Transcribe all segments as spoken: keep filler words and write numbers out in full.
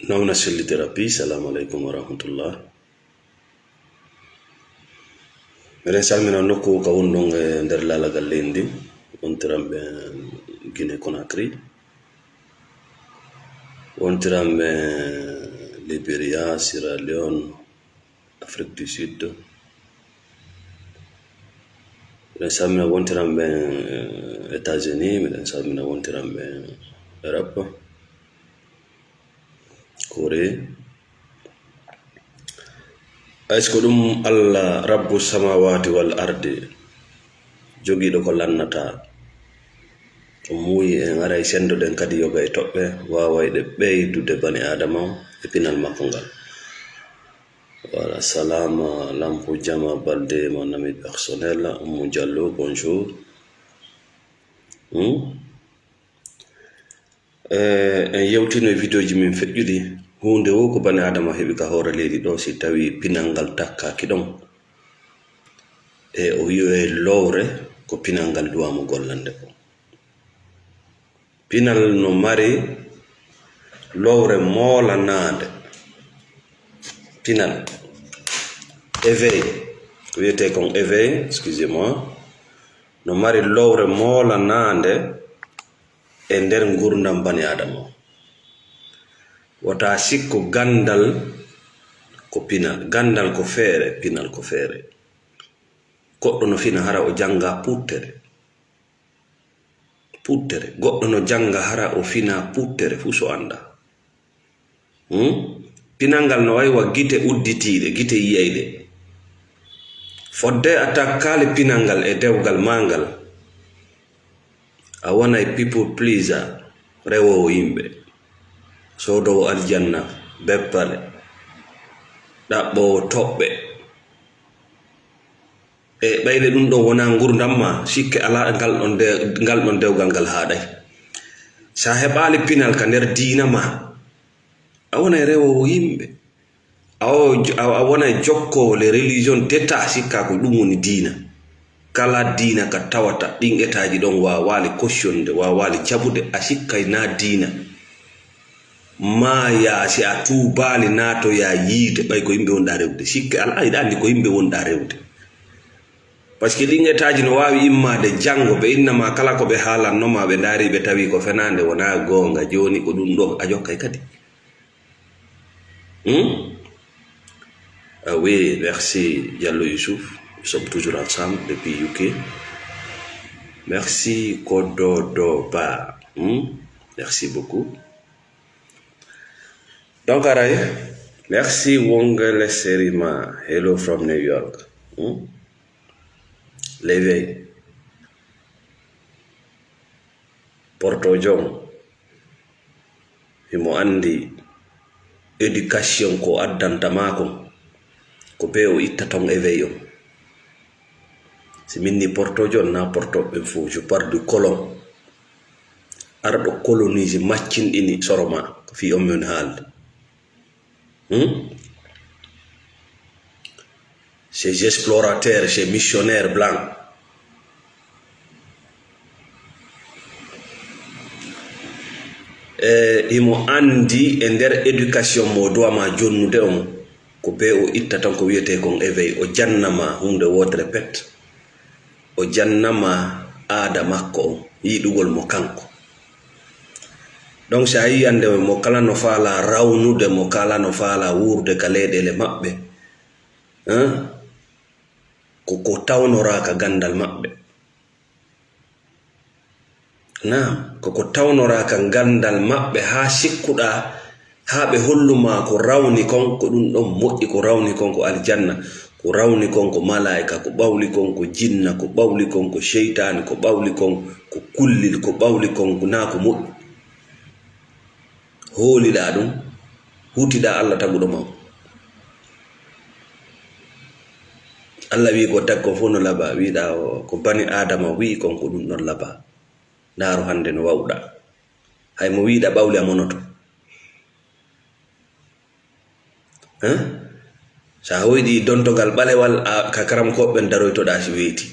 Nawna selliterapi, salamu aleykum wa rahmatullah. Miɗen salmina nokku ka wonɗon e nder laalagal leydi ndi, wontiranɓe Guinée Conakry, wontiranɓe Liberia, Sierra Leone, Afrique du Sud. Miɗen salmina wontiranɓe États-Unis, miɗen salmina wontiranɓe Europe, Corée. Hay so ko ɗum Allah, Rabbu samawati wal ardi, jogiiɗo ko lannata, o muuyi en, aray senndoɗen kadi yoga e toɓɓe waawayɗe ɓeydude bani Aadama e pinal makko ngal. Wala salama, lampu jama, balde, mon ami personnel, Oumou Diallo, bonjour. Hmm? Eh, en yewtino e vidéoji min feƴƴuɗi. Huunde wo ko bani Aadama heɓi ka hoore leydi ɗo, si tawi pinal ngal takkaaki ɗon, e o wi'oye lowre, ko pinal ngal duwaa mo gollande ko. Pinal no mari lowre moolanaande. Pinal, éveil, ko wiyetee kon éveil, excusez-moi, no mari lowre moolanaande e nder ngurdam bani Aadama o. Wota sikku ganndal ko pinal, ganndal ko feere, pinal ko feere. Goɗɗo no fina hara o jannga puuttere. Puuttere. Goɗɗo no jannga hara o fina puuttere fuu so annda. Hmm? Pinal ngal no wayi wa gite udditiiɗe, gite yiyayɗe. Fodde a takkaali pinal ngal e dewgal maa ngal, a wonay people pleaser, rewoowo yimɓe, soodoowo aljanna, beppale, ɗaɓɓoowo toɓɓe. E ɓayde ɗum ɗon wonaa ngurdam maa, sikke alaa, ngal ɗon de-, ngal ɗon dewgal ngal haaɗay. So a heɓaali pinal ka nder diina maa, a wonay rewoowo yimɓe. A o-, a, a wonay jokkoowo les religions d'État, sikkaa ko ɗum woni diina. Kala diina ka tawata ɗin etaaji ɗon waawaali cautionde, waawaali jaɓude, a sikkay naa diina. Maa yaa si a tuubaali naatoyaa yiide, ɓay ko yimɓe wonɗaa rewde. Sikke alaa, hiɗa anndi ko yimɓe wonɗaa rewde. Parce que ɗin etaaji no waawi immaade janngo, ɓe inna ma kala ko ɓe haalanno ma, ɓe ndaari, ɓe tawi ko fenaande, wonaa goonga. Jooni ko ɗum ɗo a jokkay kadi. Hmm? Ah oui, merci Diallo Youssouf. Nous sommes toujours ensemble depuis U K. Merci Kododo Ba. Hmm? Merci beaucoup. Donc, aray, merci Wongele Serima. Hello from New York. Hmm? L'éveil. Porto John. Himo anndi éducation ko addanta maa kon, ko bee o itta ton éveil on. Si min ni portoojo on, naa portooɓe ɓen fow, je parle du colon. Arɗo colonise, maccinɗini soro maa, ko fii on mi woni haalde. Hmm? Ces explorateurs, ces missionnaires blancs. E himo anndi e nder éducation mo o duwaa ma jonnude on, ko bee o itta tan ko wiyetee kon éveil, o janna ma huunde wootere pet. O janna ma aada makko on, yiɗugol mo kanko. Donc, si a yii hannde mo kala no faalaa rawnude, mo kala no faalaa wuurde ka leyɗeele maɓɓe, hein? Ko ko tawnoraa ka ganndal maɓɓe. Naam, ko ko tawnoraa ka ganndal maɓɓe haa sikkuɗaa, haa ɓe hollu maa ko rawni kon, ko ɗum ɗon moƴƴi, ko rawni kon ko aljanna, ko rawni kon ko malaa'ika, ko ɓawli kon ko jinna, ko ɓawli kon ko seytaane, ko ɓawli kon ko kullel, ko ɓawli kon ko naa ko moƴƴi. Hooliɗaa ɗum, huutiɗaa Allah taguɗo ma on. Allah wi'i ko tagi kon fow no labaa, wi'uɗaa o, ko bani Aadama wi'i kon ko ɗum ɗon labaa. Ndaaru hannde no wa'uɗaa. Hay mo wi'uɗaa ɓawli a monoto. Hein? So a hoyɗii dontogal ɓalewal, a, ka karamkooɓe ɓen daroytoɗaa si weyti.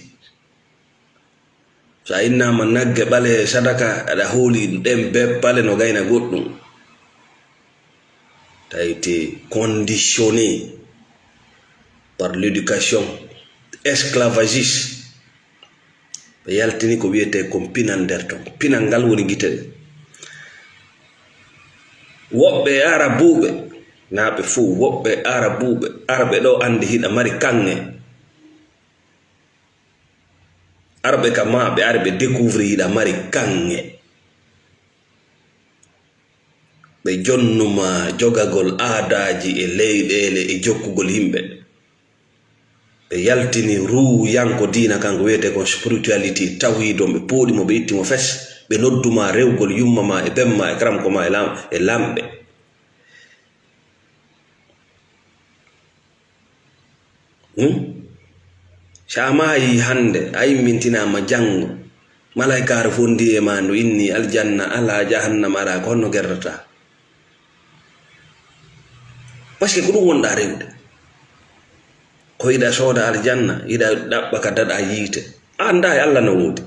So a innaama nagge ɓale sadaka, aɗa hooli ɗen bee pale no gayna goɗɗum. a été conditionné par l'éducation esclavagiste. Ɓe yaltini ko wiyetee kon pinal nder ton. Pinal ngal woni gite ɗe. Woɓɓe e Arabuuɓe, naa ɓe fow, woɓɓe e Arabuuɓe, Arɓe ɗoo anndi hiɗa mari kaŋŋe. Arɓe ka maa, ɓe ari ɓe découvrir hiɗa mari kaŋŋe. Ɓe jonnu ma jogagol aadaaji e leyɗeele e jokkugol yimɓe. Ɓe yaltini ruuyanko diina kan ko wiyetee kon spirituality, tawhiid on, ɓe pooɗi mo, ɓe itti mo fes. Ɓe noddu ma rewgol yumma ma e ben ma e karamko ma e lam-, e lamɓe. Hmm? Si a maayi hannde, a immintinaama janngo, malaykaaru fonndii e maa ndu inni aljanna alaa, jahannama alaa, ko honno gertataa? Parce que ko ɗum wonɗaa rewde. Ko hiɗa sooda aljanna, hiɗa ɗaɓɓa ka daɗa yiite. A anndaa e Alla no woodi.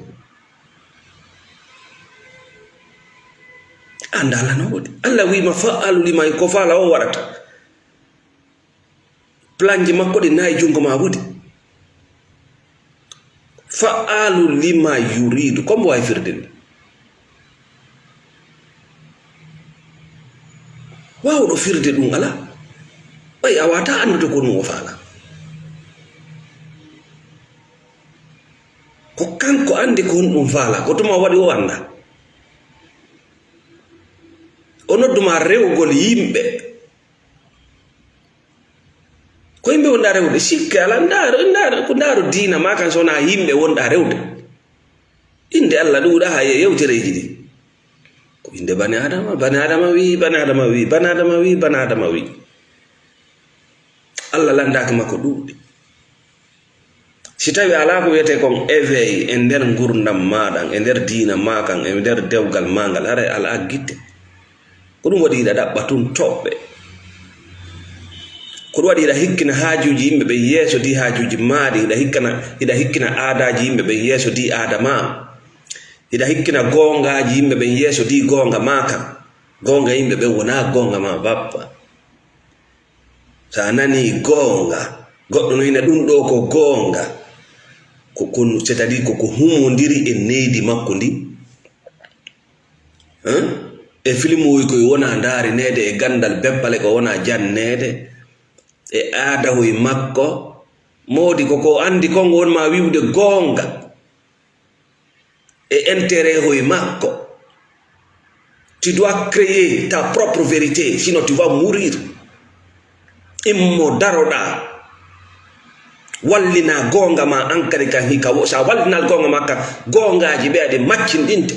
A anndaa Alla no woodi. Alla wiima fa'alu lima, ko faala o waɗata. Planji makko ɗi nayi junngo ma wodi. Fa'alu lima yuridu. Ko mbo wawi firde ɗum? Wawɗo firde ɗum ala. Ɓay a wata anndude ko ɗum o faala. Ko kanko anndi ko honɗum faala, ko tuma o waɗi o annda. O noddu ma rewgol yimɓe. Ko yimɓe wonɗa rewde, sikke ala, ndaaro, ndaaro, ko ndaaro diina ma kan so wonaa yimɓe wonɗa rewde. Innde Alla ɗuuɗa haa e yewtereeji ɗi. Ko innde bani Adama, bani Adama wi, bani Adama wi, bani Adama wi, bani Adama wi. Alla lanndaaki makko ɗuuɗi. Si tawi alaa ko wiyetee kon éveil e nder ngurdam maaɗan, e nder diina maa kan, e nder dewgal maa ngal, haray alaa gitte. Ko ɗum waɗi hiɗa ɗaɓɓa tun toɓɓe. Ko ɗum waɗi hiɗa hikkina haajuuji yimɓe ɓen yeeso di haajuuji maaɗi, hiɗa hikkana, hiɗa hikkina aadaaji yimɓe ɓen yeeso di aada maa. Hiɗa hikkina goongaaji yimɓe ɓen yeeso di goonga maa kan. Goonga yimɓe ɓen wonaa goonga maa bappa. So a nanii goonga, goɗɗo no wi'na ɗum ɗoo ko goonga, ko, ko, c'est-à-dire ko ko humondiri e neydi makko ndin. Hein? E filmuuji koy wona ndaarineede, e ganndal beppale ko wona janneede, e aadahoy makko. Moodi ko ko anndi kon won ma wi'ude goonga. E intérêt hoy makko. Tu dois créer ta propre vérité, sinon tu vas mourir. Immo daroɗa. Wallina goonga ma an kadi kan hika wo-, sa wallinal goonga ma kan, goongaaji ɓe aɗi maccinɗinte.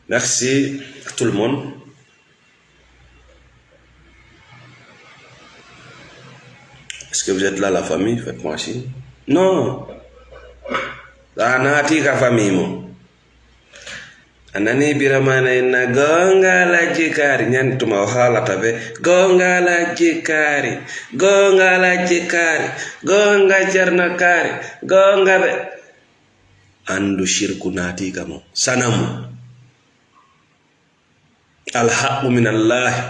Merci à tout le monde. Est-ce que vous êtes là, la famille? Faites-moi signe. Non. A naati ka famille mo. A nani Biramana inna goonga Alhaji Kaari, ñande tuma o haalata be goonga Alhaji Kaari, goonga Alhaji Kaari, goonga Cerno Kaari, goonga ɓe. Anndu sirku naati ka mo. Sanamu. Alhaqqu min Allaahi,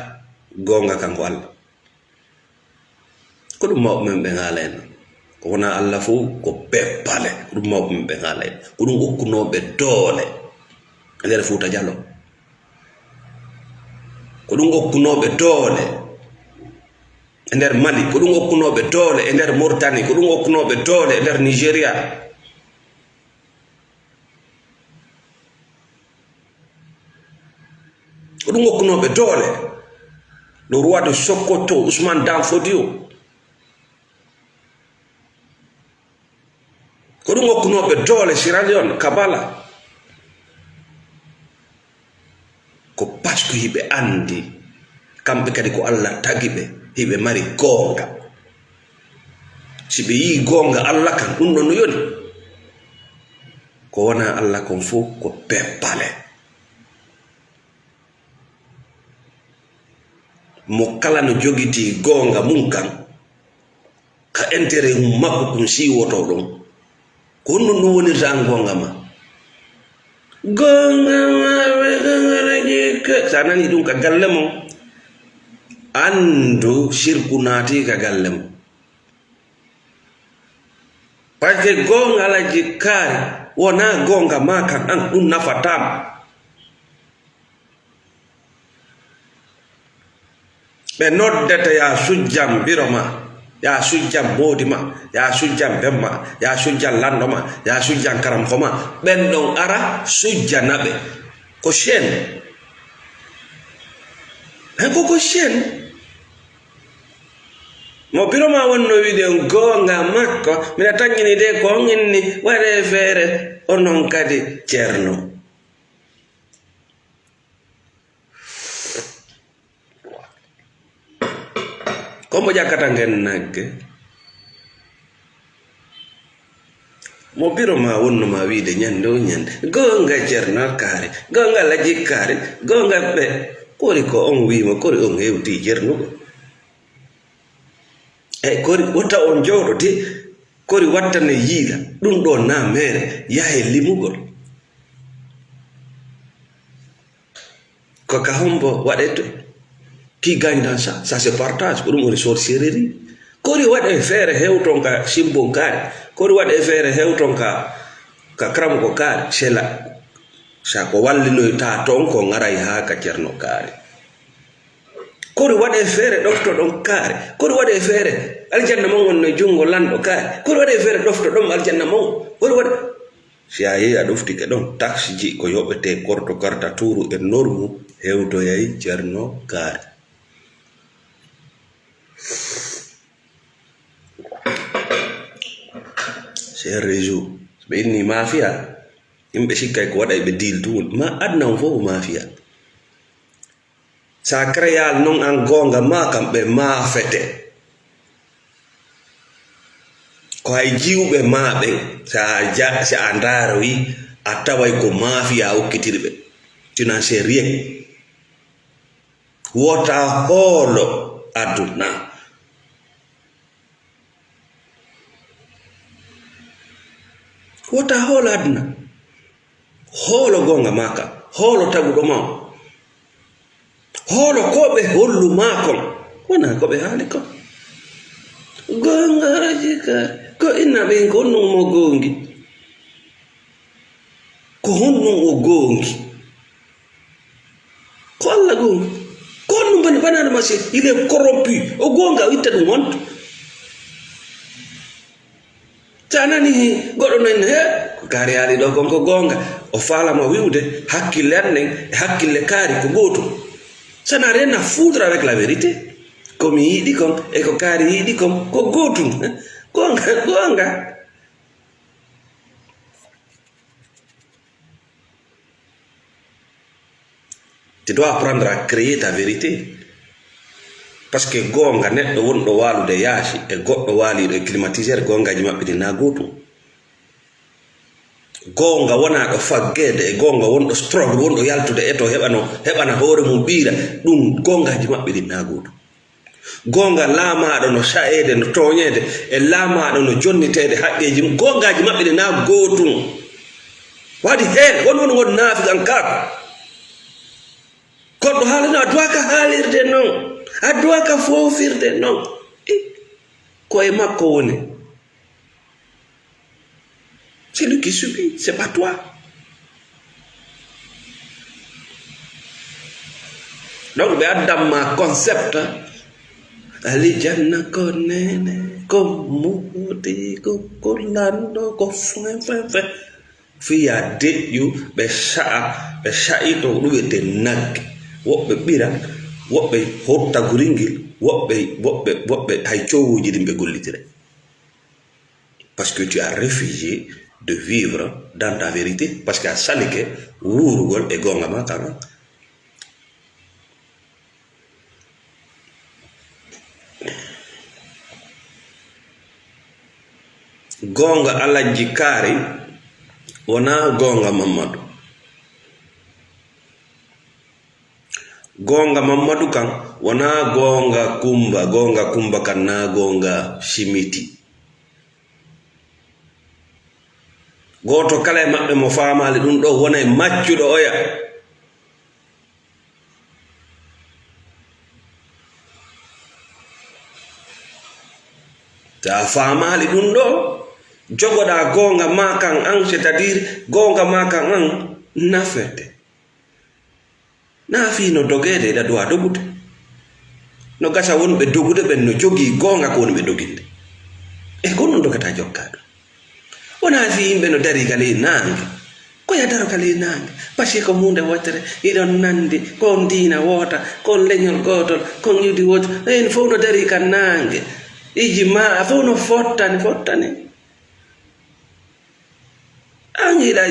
goonga kanko Alla. Ko ɗum mawɓe men ɓen haalayno. Ko wona Alla fof, ko beppale. Ko ɗum mawɓe men ɓen haalayno. Ko ɗum okkunooɓe doole e nder Fuuta Jaloo. Ko ɗum okkunooɓe doole e nder Mali. Ko ɗum okkunooɓe doole e nder Mauritanie. Ko ɗum okkunooɓe doole e nder Nigeria. Ko ɗum okkunooɓe doole. Le roi de Sokoto, Ousmane Dan Fodio. Ko ɗum okkunooɓe doole Sierra Leone, Kabala. Ko parce que hiɓe anndi, kamɓe kadi ko Alla tagi ɓe, hiɓe mari goonga. Si ɓe yii goonga Alla kan, ɗum ɗon no yoni. Ko wona Alla kon fof ko beppale. Mo kala no jogitii goonga mum kan, ka intérêt mum makko kun siiwotoo ɗon. Ko honɗum ɗum wonirta an goonga ma? Goonga ma, ɓe goonga na jikka. Sa nani ɗum ka galle mon, anndu sirku naati ka galle mon. Parce que goonga la jikkaari, wonaa goonga ma kan an, ɗum nafataa ma. Ɓe noddete, "Yaa sujjan biro ma, yaa sujjan moodi ma, yaa sujjan ben ma, yaa sujjan lanɗo ma, yaa sujjan karamoko ma." Ɓen ɗon ara sujjana ɓe. Ko chaîne. Hen ko, ko chaîne. Mo biro ma wonno wiide on goonga makko, mina tanƴini de ko on inni, waɗee feere, onon kadi Ceerno. Ko mbo ƴakkata ngen nagge? Mo biro ma wonno ma wiide ñande o ñande, "Goonga Ceerno Kaari, goonga Laji Kaari, goonga ɓe." Kori ko on wiima, kori on hewti Ceerno ko? E kori wota on jooɗo de, kori wattane yiila, ɗum ɗo na meere, yahe limugol. Ko ka hombo waɗete? Qui gagne dans ça? Ça se partage. Ko ɗum woni sorcellerie. Kori waɗe feere hewton ka Simbonkaari. Kori waɗe feere hewton ka, ka Karamokokaari. C'est là. Sa ko wallinoyta toon ko ŋaray haa ka Ceernokaari. Kori waɗe feere ɗoftoɗon kaari. Kori waɗe feere aljanna mon wonno e junngo lanɗo kaari. Kori waɗe feere ɗoftoɗon aljanna mon. Kori waɗe Si a yehi a ɗoftike ɗon, taksiji ko yoɓete korto karta tuuru e normu hewtoyay Ceerno Kaari. C'est un réseau. Ɓe inni mafia, yimɓe sikkay ko waɗay ɓe deal tun. Ma aduna on fof ko mafia. Sa créal non an goonga ma kam ɓe maafete. Ko hay jiwɓe ma ɓen, sa ja-, si a ndaaroyi, a taway ko maafiya okkitiri ɓe. Tu n'en sais rien. Wota hoolo aduna. Wota hoolo aduna. Hoolo goonga ma ka. Hoolo taguɗo ma on. Hoolo ko ɓe hollu ma kon. Wona ko ɓe haali kon. Goonga aji ka. Ko inna ɓen ko honɗum mo goongi. Ko honɗum o goongi. Ko Alla goonga. Ko honɗum bani, bani Adama si il est corrompu. O goonga, o itta ɗum honto. Sa nani goɗɗo nan, he, ko kaari haali ɗo kon ko goonga. O faalama wi'ude hakkille an nden e hakkille kaari ko gootum. Ça n'a rien à foutre avec la vérité. Ko mi yiɗi kon e ko kaari yiɗi kon ko gootum. Goonga, goonga. Tu dois apprendre à créer ta vérité. Parce que goonga neɗɗo wonɗo waalude yaasi e goɗɗo waaliiɗo e climatiseur, goongaaji maɓɓe ɗin na gootum. Goonga wonaaɗo faggeede e goonga wonɗo struggle, wonɗo yaltude e to heɓano, heɓana hoore mum ɓiira, ɗum goongaaji maɓɓe ɗin na gootum. Goonga laamaaɗo no sa'eede, no tooñeede, e laamaaɗo no jonniteede haqqeeji mum, goongaaji maɓɓe ɗi na gootum. Waɗi heen, won won won naafiqankaaku. Goɗɗo haalano, a duwaaka haalirde noon, a duwaaka foofirde noon. I, ko e makko woni. C'est lui qui subit, c'est pas toi. Donc, ɓe addan ma concept, alijanna ko nene, ko moodi, ko, ko lanɗo, ko fin, fin, fin. Fiya deƴƴu, ɓe sa'a, ɓe sa'i to ɗum wiyete nagge. Woɓɓe ɓira, woɓɓe hotta guringil, woɓɓe, woɓɓe, woɓɓe hay cowuuji ɗin ɓe gollitire. Parce que tu as refusé de vivre dans ta vérité, parce que a salike wuurugol e goonga ma kan. Goonga Alajji Kaari wonaa goonga Mammadu. Goonga Mammadu kan wonaa goonga Kumba, goonga Kumba kan naa goonga Simiti. Gooto kala e maɓɓe mo faamaali ɗum ɗo wona e maccuɗo oya. Ta faamaali ɗum ɗo, jogoɗaa goonga maa kan an, c'est-à-dire goonga maa kan an nafete. Naa fii no dogeede, eɗa duwaa dogude. No gasa wonɓe dogude ɓen no jogii goonga ko woni ɓe doginde. E ko non dogata jokkaa ɗum. Wonaa fii yimɓe no darii ka ley naange. Ko ya daro ka ley naange. Parce que ko huunde wootere, hiɗon nandi, ko on diina woota, ko on leñol gootol, ko on iwdi wootere. En fow no darii ka naange. Iji maa, a fow no fottani, fottani. An hiɗa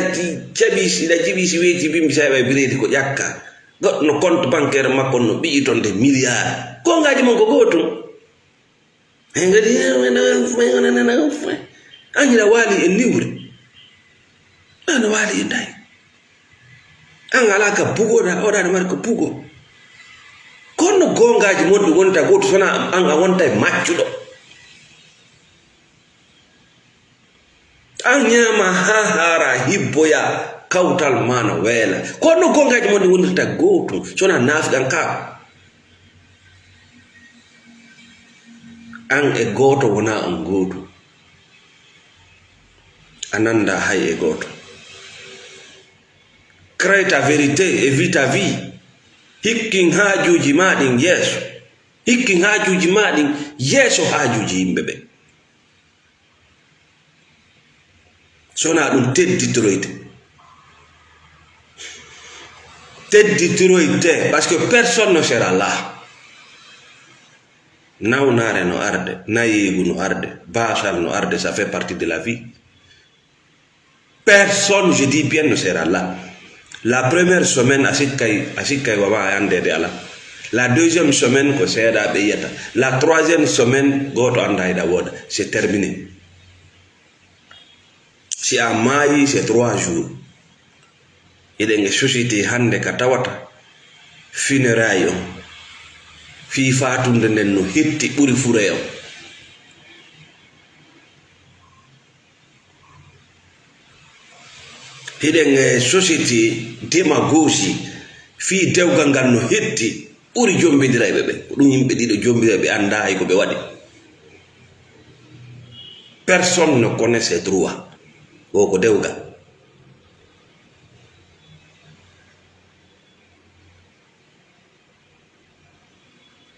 jaɓi, hiɗa jiɓi si weeti bimbi sa heɓa bireedi ko ƴakka. Goɗɗo no compte bancaire makko no ɓiyi ton de milliard. Kongaaji mon ko gootum. He ngadi, an hiɗa waali e niwre. An waali e ndayi. An alaa ka bugoɗa, oɗa mari ko bugo. Kono gongaaji mon ɗi wonta gootu, sona an a wonta e maccuɗo. An ñaama haa haara, hibboya, kawtal ma no weela. Kono gongaaji mon ɗi wondirta gootu, sona naafiqan ka. An e gooto wona on gootu. A nanda hay e gooto. Crée ta vérité et vis ta vie. Hikkin haajuuji ma ɗin yeeso. Hikkin haajuuji ma ɗin yeeso haajuuji yimɓe ɓe. Sona ɗum tedditiroyte. Tedditiroyte, parce que personne ne sera là. Nawnaare no arde, nayeegu no arde, baasal no arde, ça fait partie de la vie. Personne, je dis bien, ne sera là. La première semaine, a sikkay, a sikkay wama a andeede ala. La deuxième semaine, ko seeɗa ɓe yiyata. La troisième semaine, gooto anda hiɗa wooda. C'est terminé. Si a maayi, c'est trois jours. Hiɗen e société hannde ka tawata funérailles on. Fii faatunde nden no hetti ɓuri fure on. Hiɗen e société démagogie, fii dewgal ngal no hetti, ɓuri jombindirayɓe ɓe. Ko ɗum yimɓe ɗiɗo jombindirayɓe, ɓe anndaa hay ko ɓe waɗi. Personne ne connaît ses droits. O ko dewgal.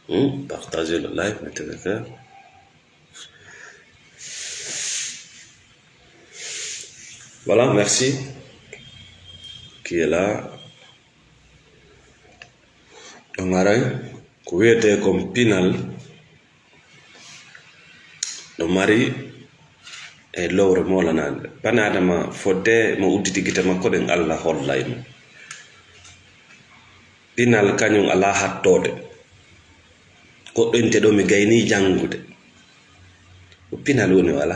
Hmm, partagez le live, mettez le cœur. Voilà, merci. Qui est là? Ɗo ngaray, ko wiyetee kon pinal, ɗo mari e lowre moolanaande. Bani Aadama, fodde mo udditi gite makko ɗen, Alla hollay mo. Pinal kañum alaa hattoode. Goɗɗo inte ɗo mi gayni janngude. Ko pinal woni wala?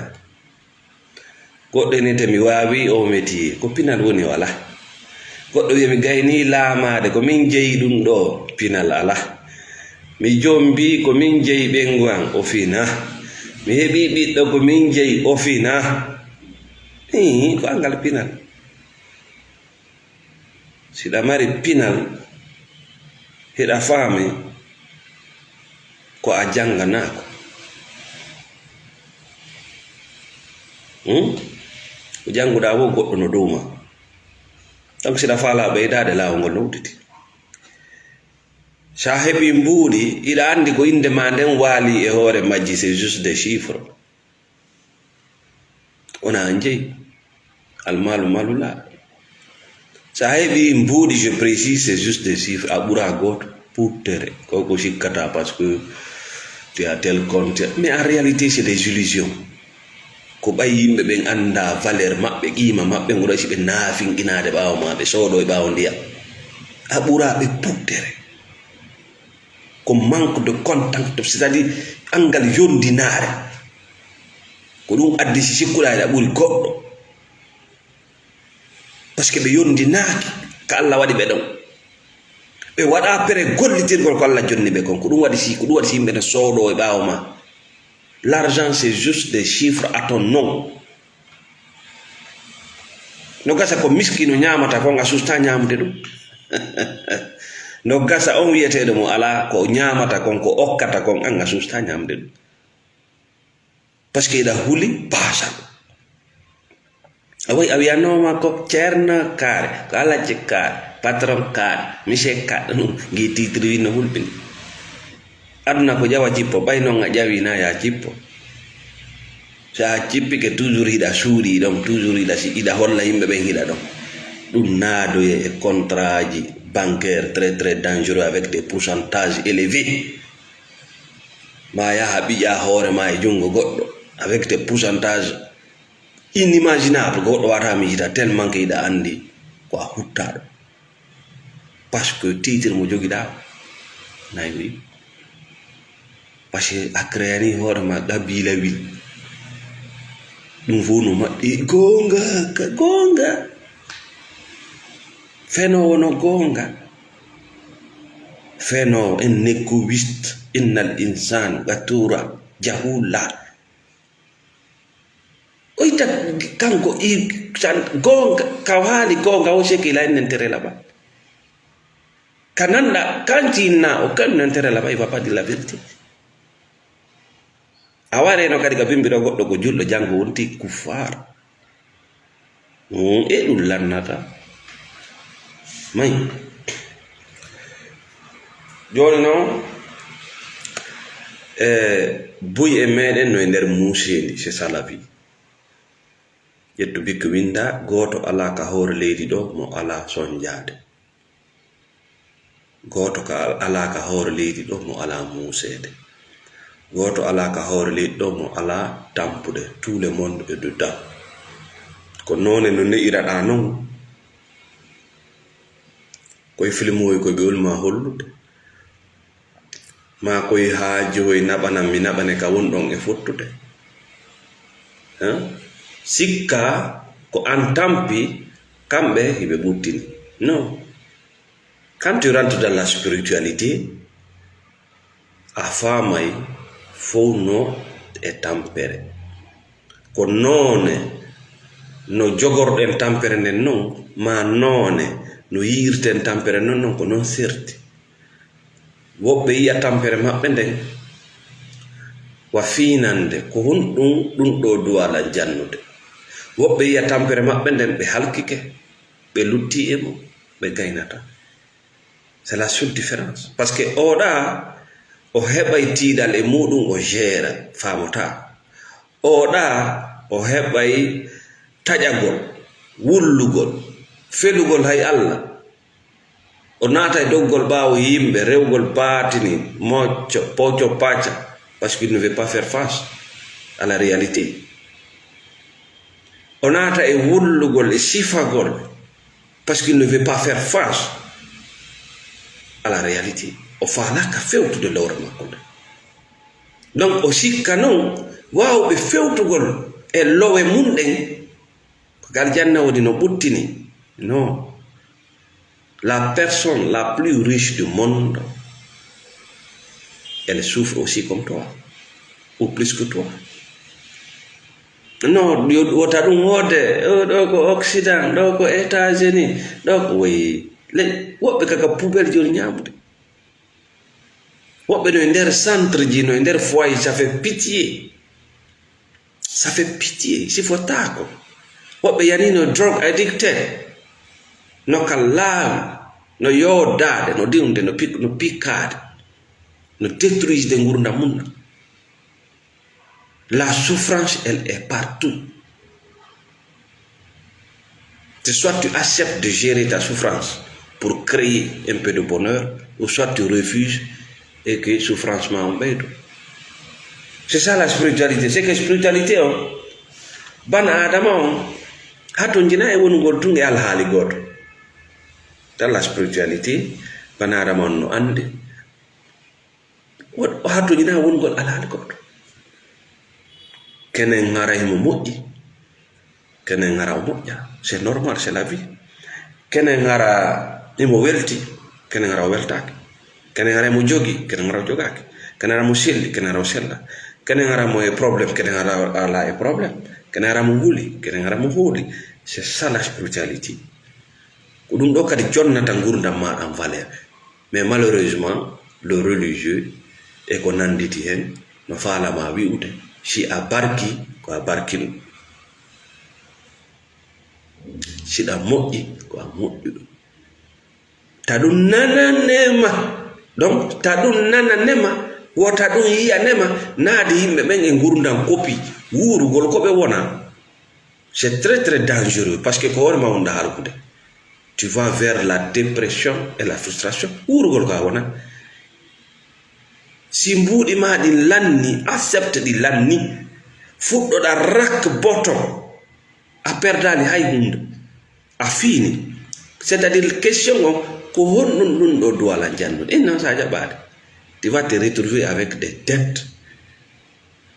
Goɗɗo inte mi waawi o metiye. Ko pinal woni wala? Goɗɗo wiya mi gayni laamaade, ko min jeyi ɗum ɗo. Pinal ala. Mi jombi, ko min jeyi ɓeyngu an. O fina. Mi heɓi ɓiɗɗo, ko min jeyi. O fina. Ii, ko angal pinal. Siɗa mari pinal, hiɗa faami ko a jannganaako. Hmm? Ko jannguɗaa wo goɗɗo no dow ma. Donc siɗa faalaa ɓeydaade, laawol ngol no udditi. Sa heɓi mbuuɗi, iɗa anndi ko innde ma nden waali e hoore majji, c'est juste des chiffres. Wona an jeyi. Almaalu maalu laa. Sa heɓi mbuuɗi, je précise, c'est juste des chiffres. A ɓura gooto puuttere. Ko ko sikkata parce que tu as tel compte. Mais en réalité, c'est des illusions. Ko ɓay yimɓe ɓen annda valeur maɓɓe, qiima maɓɓe, ngoɗo si ɓe naafinqinaade ɓaawo ma, ɓe soodo e ɓaawo ndiyam. A ɓura ɓe puuttere. Ko manque de contact, c'est-à-dire angal yondinaare. Ko ɗum addi si sikkuɗaa eɗa ɓuri goɗɗo. Parce que ɓe yondinaaki ka Alla waɗi ɓe ɗon. Ɓe waɗa pere gollitirgol ko Alla jonni ɓe kon. Ko ɗum waɗi si, ko ɗum waɗi si yimɓe no soodo e ɓaawo ma. L'argent, c'est juste des chiffres à ton nom. No gasa ko miskino ñaamata kon, a susta ñaamde ɗum. No gasa on wiyeteeɗo mo alaa ko ñaamata kon, ko okkata kon, an a susta ñaamde ɗum. Parce que iɗa huli baasal. A wayi a wiyanooma ko ceerno kaare, ko alajji kaare, patron kaare, monsieur kaare, ɗum ngi titre wi no hulɓini. Aduna ko ƴawa jippo, ɓay noon a ƴawi na ya jippo. So a jippike toujours hiɗa suuɗi ɗon, toujours hiɗa si-, hiɗa holla yimɓe ɓen hiɗa ɗon. Ɗum naadoye e contrat ji bancaire très, très dangereux avec des pourcentages élevés. Ma yaha ɓiƴa hoore ma e junngo goɗɗo avec des pourcentages inimaginables, ko goɗɗo wata miijita tellement que hiɗa anndi ko a huttaɗo. Parce que titre mo jogiɗa o, nay wi. Parce que a créani hoore ma qabila wil. Ɗum fof no maɗɗi goonga, ka goonga. Fenoowo no goonga. Fenoowo, en nekku wist, innal insan qatura, jahula. O itta kanko i-, tan goonga, ka o haali goonga o seki la en intérêt là-bas. Ka nanɗa, kan tinna o kan intérêt là-bas, il va pas dire la vérité. A wareno kadi ka bimbi ɗo goɗɗo ko julɗo, janngo wonti kuffar. Mm, e ɗum lannata. May. Jooni noon, e buy e meɗen no e nder muuseendi, c'est ça la vie. Ƴettu bikko winnda, gooto alaa ka hoore leydi ɗo mo alaa sonjaade. Gooto ka al-, alaa ka hoore leydi ɗo mo alaa muuseede. Gooto alaa ka hoore leydi ɗo mo alaa tampude. Tout le monde est dedans. Ko noone no ne'iraɗaa noon. Koye filmuwoy koye ɓe woni ma hollude. Ma koye haajowoy naɓanan mi naɓane ka woni ɗon e fottude. Hein? Sikka ko an tampi, kamɓe hiɓe ɓuttini. Non. Quand tu rentres dans la spiritualité, a faamay fow no e tampere. Ko noone no jogorɗen tampere nden non, ma noone no yiirten tampere non non, ko non serti. Woɓɓe yi'a tampere maɓɓe nden wa fiinande, ko honɗum ɗum ɗo duwalan jannude. Woɓɓe yi'a tampere maɓɓe nden ɓe halkike, ɓe lutti e mum, ɓe gaynata. C'est la seule différence. Parce que oɗa, o heɓay tiiɗal e muɗum, o jeera, faamata. Oɗa, o heɓay taƴagol, wullugol, felugol hay Allah. O naata e doggol ɓaawo yimɓe, rewgol baatini, mocco, poco, pacca, parce qu'il ne veut pas faire face à la réalité. O naata e wullugol, e sifagol, parce qu'il ne veut pas faire face à la réalité. O faalaaka fewtude lowre makko nde. Donc, o sikka noon waawɓe fewtugol e lowe mum ɗen, ko aljanna woni no ɓuttini. Non. La personne la plus riche du monde, elle souffre aussi comme toi, ou plus que toi. Non, yo wota ɗum hoode, o, ɗo ko Occident, ɗo ko États-Unis, ɗo ko woyi. Le-, woɓɓe kaka poubelle joni ñaamude. Woɓɓe no e nder centre ji, no e nder foyer, ça fait pitié. Ça fait pitié, sifotaako. Woɓɓe yani no drogue addicted, no ka laawi, no yoodaade, no diwde, no pik-, no pikkaade, no détruisde ngurdam mum. La souffrance, elle est partout. C'est soit tu acceptes de gérer ta souffrance pour créer un peu de bonheur, ou soit tu refuses et que souffrance ma on ɓeydo. C'est ça la spiritualité. C'est que spiritualité on, bana Adama on, hatonjina e wonugol tun e alhaali gooto. Dans la spiritualité, bana Adama on no andi. Woɗ-, o hatojinaa wongol alhaali goɗɗo. Kene ŋara himo moƴƴi, kene ŋara o moƴƴa. C'est normal, c'est la vie. Kene ŋara himo welti, kene ŋara o weltaaki. Kene ŋara himo jogi, kene ŋara o jogaaki. Kene ŋara mo selli, kene ŋara o sella. Kene ŋara mo e problème, kene ŋara alaa e problème. Kene ara mo huli, kene ara mo huli. C'est ça la spiritualité. Ko ɗum ɗo kadi jonnata ngurdam ma en valeur. Mais malheureusement, le religieux e ko nannditi heen no faalama wi'ude, si a barki, ko a barki ɗum. Si ɗa moƴƴi, ko a moƴƴi ɗum. Ta ɗum nananema. Donc, ta ɗum nananema, wota ɗum yiyanema, naadi yimɓe ɓen e ngurdam kopi, wuurugol ko ɓe wona. C'est très, très dangereux, parce que ko hoore ma wonɗa halkude. Tu vas vers la dépression et la frustration. Wuurugol ko a wona. Si mbuuɗi ma ɗin lanni, accepte ɗi lanni. Fuɗɗoɗa rock bottom. A perdaali hay huunde. A fiini. C'est-à-dire, question on, ko honɗum ɗum ɗo duwala janndude? Innan sa jaɓaade. Tu vas te retrouver avec des dettes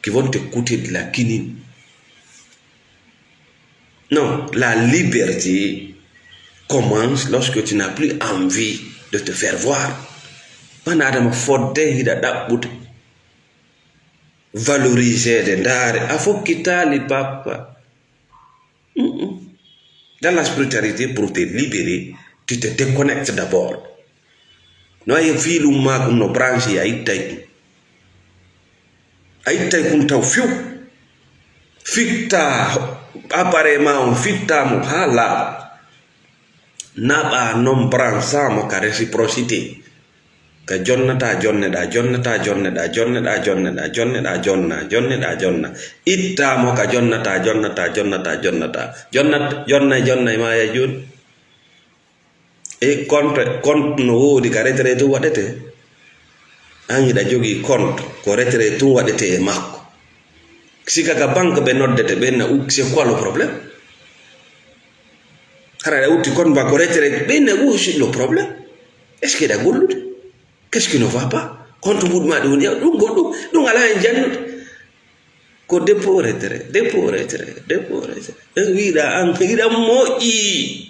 qui vont te coûter de la quinine. Non, la liberté commence lorsque tu n'as plus envie de te faire voir. Ɓanna Adama fodde hiɗa ɗaɓɓude. Valoriseede ndaare. A fokkitaali, papa. Mm-mm. Dans la spiritualité, pour te libérer, tu te déconnectes d'abord. No ay fiilum ma kun no branché, a ittay kun. A ittay kun taw few. Fitta appareil ma on, fitta mo ha laaɓa. Naɓa non branchamo ka réciprocité. Ka jonnata, jonneɗa, jonnata, jonneɗa, jonneɗa, jonneɗa, jonneɗa, jonna, jonneɗa, jonna. Ittamo ka jonnata, jonnata, jonnata, jonnata. Jonnat, jonna, jonna, ma ya jun. E compte, compte no woodi ka retraite tun waɗete. An hiɗa jogii compte, ko retraite tun waɗete e makko. Sika ka banque ɓe noddete, ɓe na u-, c'est quoi le problème? Hara ɗa utti kon ba ko retraite, ɓe na u-, c'est le problème. Est-ce que ɗa gollude? Qu'est-ce qui ne va pas? Compte muɗum ma ɗum woni, ɗum go-, ɗum, ɗum alaa hen jannude. Ko dépôt retrait, dépôt retrait, dépôt retrait. En wiɗa an, hiɗa moƴƴi.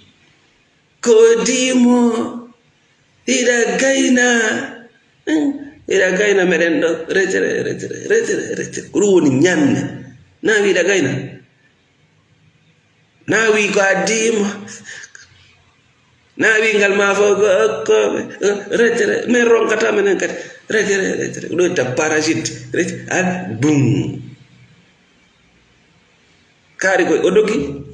Ko dimo, hiɗa gayna. Hmm? Hiɗa gayna meɗen ɗo. Retrait, retrait, retrait, retrait. Ko ɗum woni ñande. Na wiɗa gayna. Na wi ko a dimo. Na wi ngal ma fof ko, ko, retrait. Min ronkata menen kadi. Retrait, retrait. Ɗo ta parasite. Retrait. A bum. Kaari koy o dogi.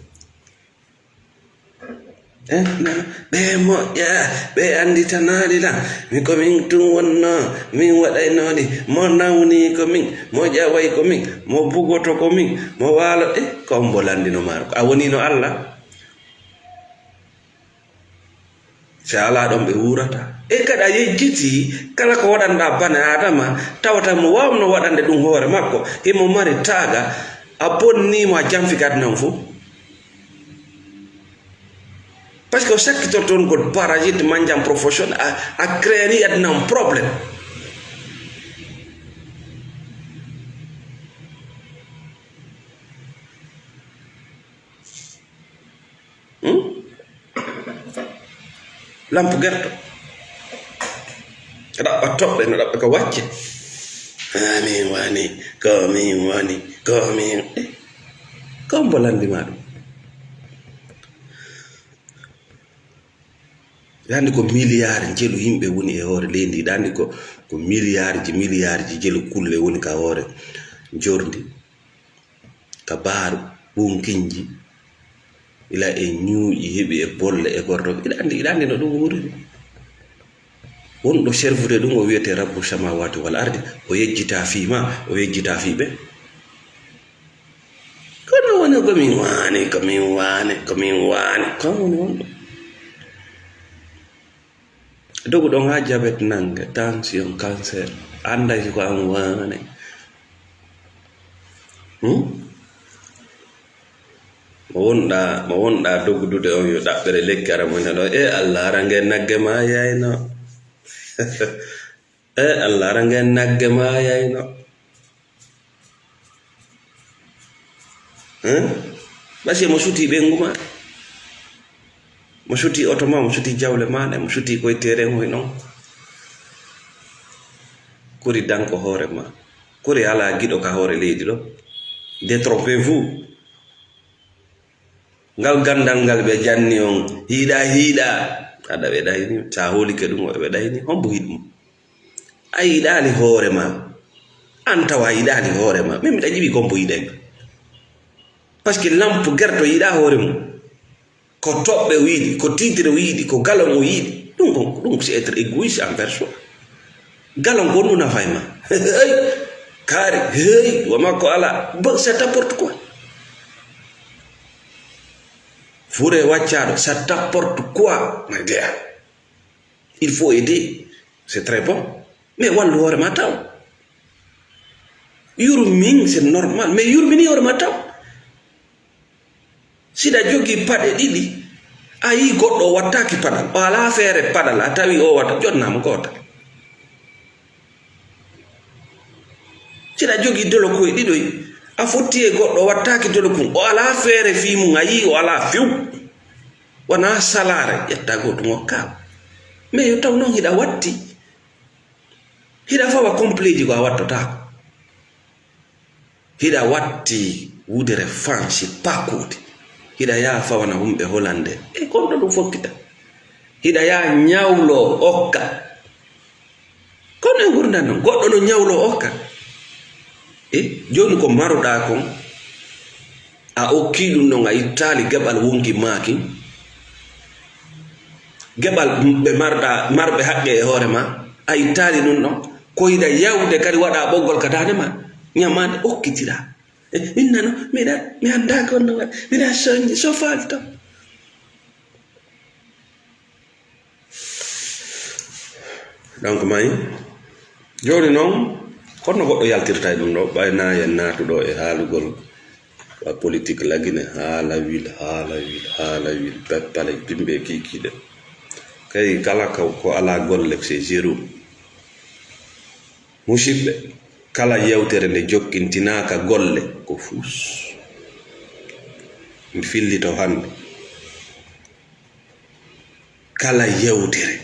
Eh, na, ɓe moƴƴa, ɓe annditanaali lan. Mi ko min tun wonno, min waɗaynoɗi. Mo nawni ko min, mo ƴaway ko min, mo bugoto ko min, mo waalo. Eh, ko ombo lanndino maaro. A wonino Allah? Si alaa ɗon ɓe wuurata. E kadi a yejjiti, kala ko waɗanɗa bane Adama, tawata mo waawno waɗande ɗum hoore makko, himo mari taaga, a bonnimo, a janfike aduna on fof. Parce que o sakkitoto on ko parasite, manjan profession, a, a créani aduna on problème. Hmm? Lampu gerto. Ɗaɓɓa toɓɓe, no ɗaɓɓa ka wacce. Amin wani, ko min wani, ko min. Eh, ko mbo lanndi ma ɗum? Ɗa anndi ko milliard jelu yimɓe woni e hoore leydi ndi. Ɗa anndi ko, ko milliardji, milliardji jelu kulle woni ka hoore jorndi. Ka baaru, ɓunkinji, ila e ñuuƴi, heɓi e bolle, e gortoɓe. Iɗa anndi, iɗa anndi no ɗum wuuriri. Wonɗo servude ɗum, o wiyete Rabbu samawati wal ardi, o yejjita fii ma, o yejjita fii ɓe. Kono woni ko min waane, ko min waane, ko min waane. Ko woni wonɗo. Dogu ɗon haa jabet nannge, tension, cancer, annday ko an waane. Hmm? Mo wonɗa, mo wonɗa dogudude on yo ɗaɓɓere lekki ara mo ina ɗo. E Allah, ara nge nagge ma yayno. E Allah, ara nge nagge ma yayno. Hein? Ɓasi mo suti ɓeyngu ma, mo suti oto ma, mo suti jawle ma ɗe, mo suti koye terrain hoy non. Kori danko hoore ma. Kori ala giɗo ka hoore leydi ɗo. Détrompez-vous. Ngal ganndal ngal ɓe janni on, hiiɗa, hiiɗa. Aɗa ɓe ɗayni, sa hoolike ɗum, o ɓe ɗayni, hombo hiiɗi mo? A yiɗaali hoore ma. An tawa a yiɗaali hoore ma. Min miɗa jiɓi kon bo yiɗay ma. Parce que lampu gerto yiɗa hoore mum. Ko toɓɓe o yiɗi, ko titre o yiɗi, ko galon o yiɗi. Ɗum ko, ɗum c'est être égoïste envers soi. Galon ko ɗum nafay ma. Hey! Kaari, hey! Wa makko ala. Bon, c'est n'importe quoi. Fure waccaɗo, c'est n'importe quoi, my dear. Il faut aider, c'est très bon. Mais wallu hoore ma taw. Yurmin, c'est normal. Mais yurmini hoore ma taw. Siɗa jogi paɗe ɗiɗi, a yi goɗɗo o wattaaki paɗal. O alaa feere paɗal, a tawi o watta, jonnamo gootal. Siɗa jogi dolokuy ɗiɗoy, a fotti e goɗɗo o wattaaki dolokun. O alaa feere fii mum, a yi o alaa few. Wona salaare, ƴetta gootum okka. Mais yo taw noon hiɗa watti. Hiɗa fawa compleeji ko a wattotaako. Hiɗa watti wudere fansi pakkude. Hiɗa yaha fawana wumɓe Holande. E kon ɗo ɗum fokkita. Hiɗa yaha ñawlo okka. Kono e ngurndan noon, goɗɗo no ñawlo okka. E jooni ko maruɗaa kon, a okki ɗum ɗon, a ittaali geɓal wonki maaki. Geɓal ɓe marɗa, marɓe haqqe e hoore ma, a ittaali ɗum ɗon. Ko yiɗa yawde kadi waɗa ɓoggol ka daande ma, ñamaande okkitira. E, innano, miɗa, mi anndaa ko no waɗi, miɗa soñji, so faalto. Donc, may, jooni noon, kono goɗɗo yaltirta e ɗum ɗo, ɓay na en naatuɗo e haalugol wa politique lagine, haala wil, haala wil, haala wil, peppale, bimbe kikiɗe. Kay kala ko, ko ala golle, c'est zéro. Musidɓe, kala yewtere nde jokkintinaaka golle, ko fuus. Mi fillito hannde. Kala yewtere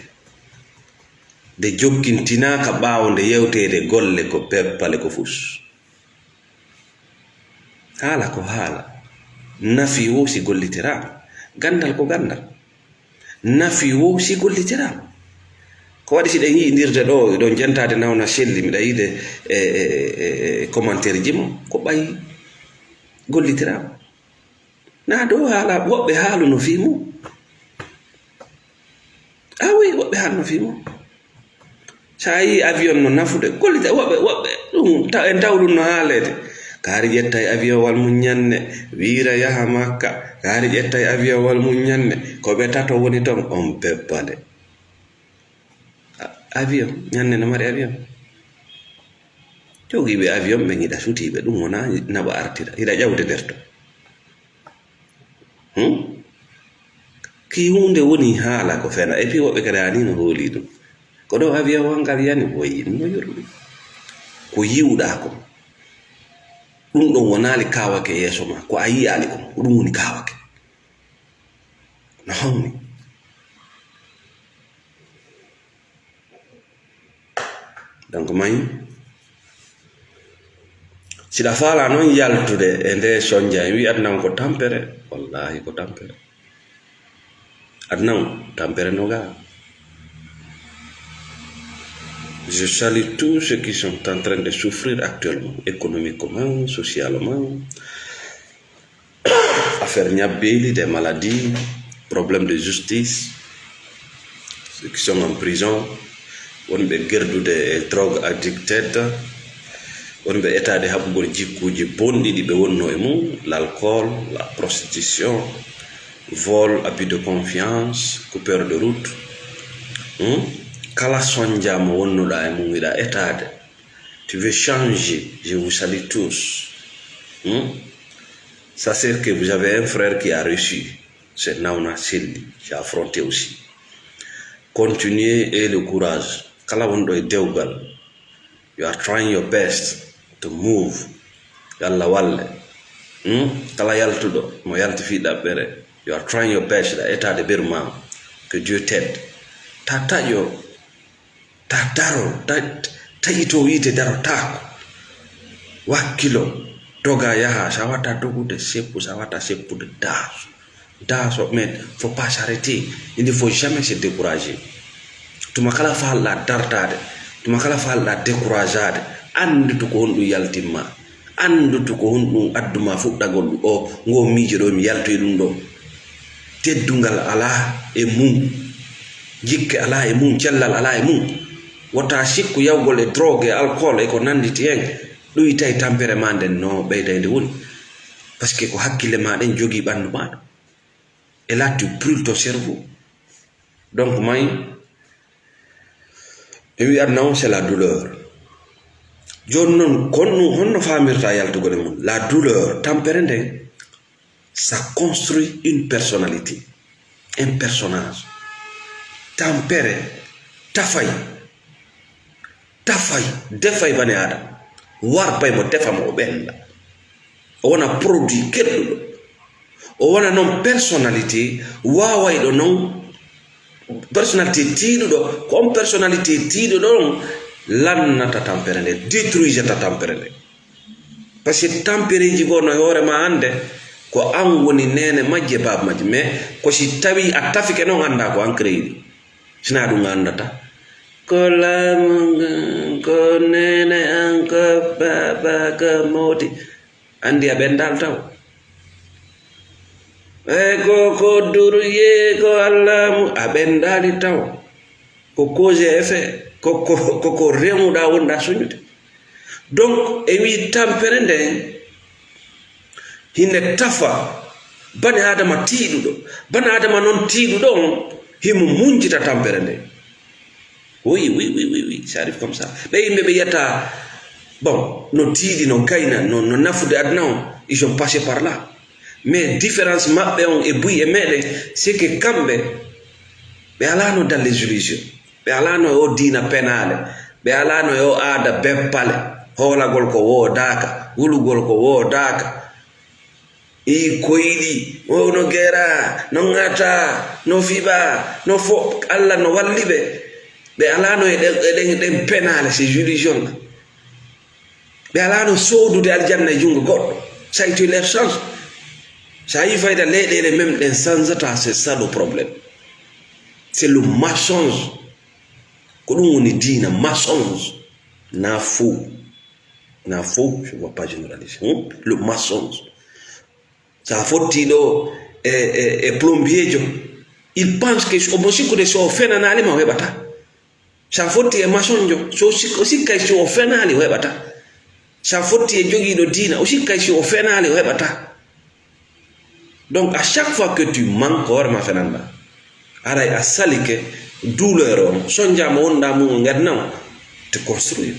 nde jokkintinaaka ɓaawo nde yewteede golle ko peppale ko fuus. Haala ko haala. Nafi wo si gollitiraama. Ganndal ko ganndal. Nafi wo si gollitiraama. Ko waɗi si ɗen yi'indirde ɗo, ɗon jentaade nawna selli, miɗa yi'de e, e, e, e commentaire ji mo, ko ɓay gollitiraama. Na ɗo haala, woɓɓe haaluno fii mum. Ah oui, woɓɓe haalno fii mum. Sa yii avion no nafude, gollita woɓɓe, woɓɓe, ɗum, ta-, en taw ɗum no haaleede. Kaari ƴettay avion wal mum ñanne, wiira yaha Makka. Kaari ƴettay avion wal mum ñanne, ko ɓe tato woni ton, on peppale. A-, avion, ñanne no mari avion. Jogiiɓe avion ɓen hiɗa sutiiɓe, ɗum wona naɓa artira, hiɗa ƴawde nder ton. Hmm? Ki huunde woni haala ko fena. Et puis woɓɓe kadi ani no hooli ɗum. Ko ɗo avion wongal yani, woyi, ɗum no yurmi. Ko yiwɗa ko. Ɗum ɗon wonaali kawake yeeso ma. Ko a yiyaali ko. Ko ɗum woni kawake. No hawni. Donc, may, siɗa faala noon yaltude e nde sonja, en wi aduna on ko tampere, wallahi ko tampere. Aduna on tampere no ga. Je salue tous ceux qui sont en train de souffrir actuellement, économiquement, socialement. Affaire ñabbeeli, des maladies, problème de justice, ceux qui sont en prison, wonɓe gerdude e drogue addicted, wonɓe etaade haɓugol jikkuuji bonɗi ɗi ɓe wonno e mum, l'alcool, la prostitution, vol, abus de confiance, coupeur de route. Hmm? Kala sonja mo wonnuɗa e mum, hiɗa etaade. Tu veux changer, je vous salue tous. Hmm? Ça, c'est que vous avez un frère qui a réussi. C'est Nawna Selli, j'ai affronté aussi. Continuez et le courage. Kala wonɗo e dewgal, you are trying your best to move. Yo Allah walle. Hmm? Kala yaltuɗo, mo yalti fii ɗaɓɓere, you are trying your best, ɗa etaade beru ma. Que Dieu t'aide. Ta taƴo. Ta daro, ta, taƴito yiite darotaako. Wakkilo, doga yaha, sa wata dogude seppu, sa wata seppude daaso. Daaso, mais faut pas s'arrêter. Il ne faut jamais se décourager. Tuma kala faalɗa dartaade, tuma kala faalɗa décourageade, anndu to ko honɗum yaltimma. Anndu to ko honɗum adduma fuɗɗagol ɗum. O, ngo miijo ɗo, mi yaltoyi ɗum ɗo. Teddungal alaa e mum. Jikke alaa e mum, cellal alaa e mum. Wota sikku yawgol e drogue e alcool e ko nannditi heen. Ɗum tawi tampere ma nden no ɓeyda e nde woni. Parce que ko hakkille ma ɗen jogii ɓanndu ma ɗo. Et là, tu brûles ton cerveau. Donc, may, e wi adna on, c'est la douleur. Jooni noon, kon ɗum, honno faamirta yaltugol e mum? La douleur, tampere nden, ça construit une personnalité, un personnage. Tampere, tafay, tafay, defay bani Aadama, warpay mo, defa mo, o ɓennda. O wona produit keɗɗuɗo. O wona noon personnalité waawayɗo noon, personnalité tiiɗuɗo. Ko on personnalité tiiɗuɗo on lannata tampere nde, détruisata tampere nde. Parce que tampereeji goo no e hoore ma hannde, ko an woni neene majje, baaba majje. Mais ko si tawii a tafike noon, anndaa ko an créé ɗi. Sinaa ɗum a anndataa. Ko laamu ngu, ko neene an, ko baaba, ko mawdi. Anndi a ɓenndaali taw. E ko, ko durye, ko Alla mu, a ɓenndaali taw. Ko cause et effet, ko, ko, ko, ko remuɗaa wonɗaa soñude. Donc, e wii tampere nden, hinde tafa bani Aadama tiiɗuɗo. Bani Aadama noon tiiɗuɗo on, himo muñcita tampere nden. Oui, oui, oui, oui, oui, ça arrive comme ça. Ɓe yimɓe ɓe yiyata, bon, no tiiɗi, no gayna, no, no nafude aduna on, ils sont passés par là. Mais différence maɓɓe on e buy e meɗen, c'est que kamɓe, ɓe alano dans les illusions. Ɓe alano e o diina penaale. Ɓe alano e o aada beppale. Hoolagol ko woodaaka, wulugol ko woodaaka. I koyɗi, o no gera, no ŋata, no fiɓa, no fo-, Alla no walli ɓe. Ɓe alano e ɗen, e ɗen, ɗen penaale, ces illusions là. Ɓe alano soodude aljanna e junngo goɗɗo. Ça a été leur chance. Sa yi fayda leyɗeele même ɗen sanzata, c'est ça le problème. C'est le mensonge. Ko ɗum woni diina, mensonge. Na faux. Na faux, je vois pas généraliste. Hmm? Le mensonge. Sa fotti ɗo e, e, e plombier jo, il pense que omo sikkude so o fenanaali ma o heɓata. Sa fotti e maçon jo, so sik-, o sikkay si o fenaali o heɓata. Sa fotti e jogiiɗo diina, o sikkay si o fenaali o heɓata. Donc, à chaque fois que tu manques, ko hoore ma fenanɗa. Aray a salike douleur on, sonjama wonɗa mum o ngadna on, te construire.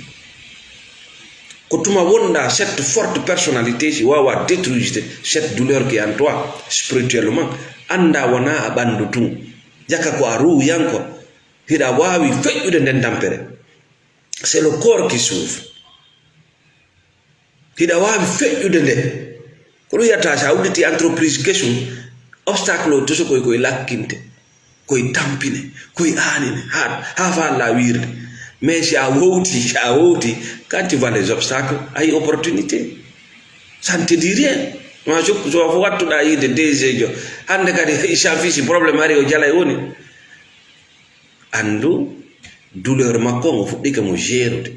Ko tuma wonɗa cette forte personnalité, si wawa détruire cette douleur qui est en toi, spirituellement, anda wona a ɓandu tun. Jaka ko a ruuyanko, hiɗa wawi feƴƴude nden tampere. C'est le corps qui souffre. Hiɗa waawi feƴƴude nde. Ko ɗum yiyata, so a udditi entreprise kesum, obstacle o toso koye, koye lakkinte, koye tampine, koye aanine, haa, haa faalla wirde. Mais si a wowti, si a wowti, quand tu vois les obstacles, a yi opportunité. Ça ne te dit rien. Ma so, so wattuɗa yiide D G jo, hannde kadi, Chafi, si problème ari, o jalay woni. Anndu, douleur makko on, o fuɗɗike mo gérude.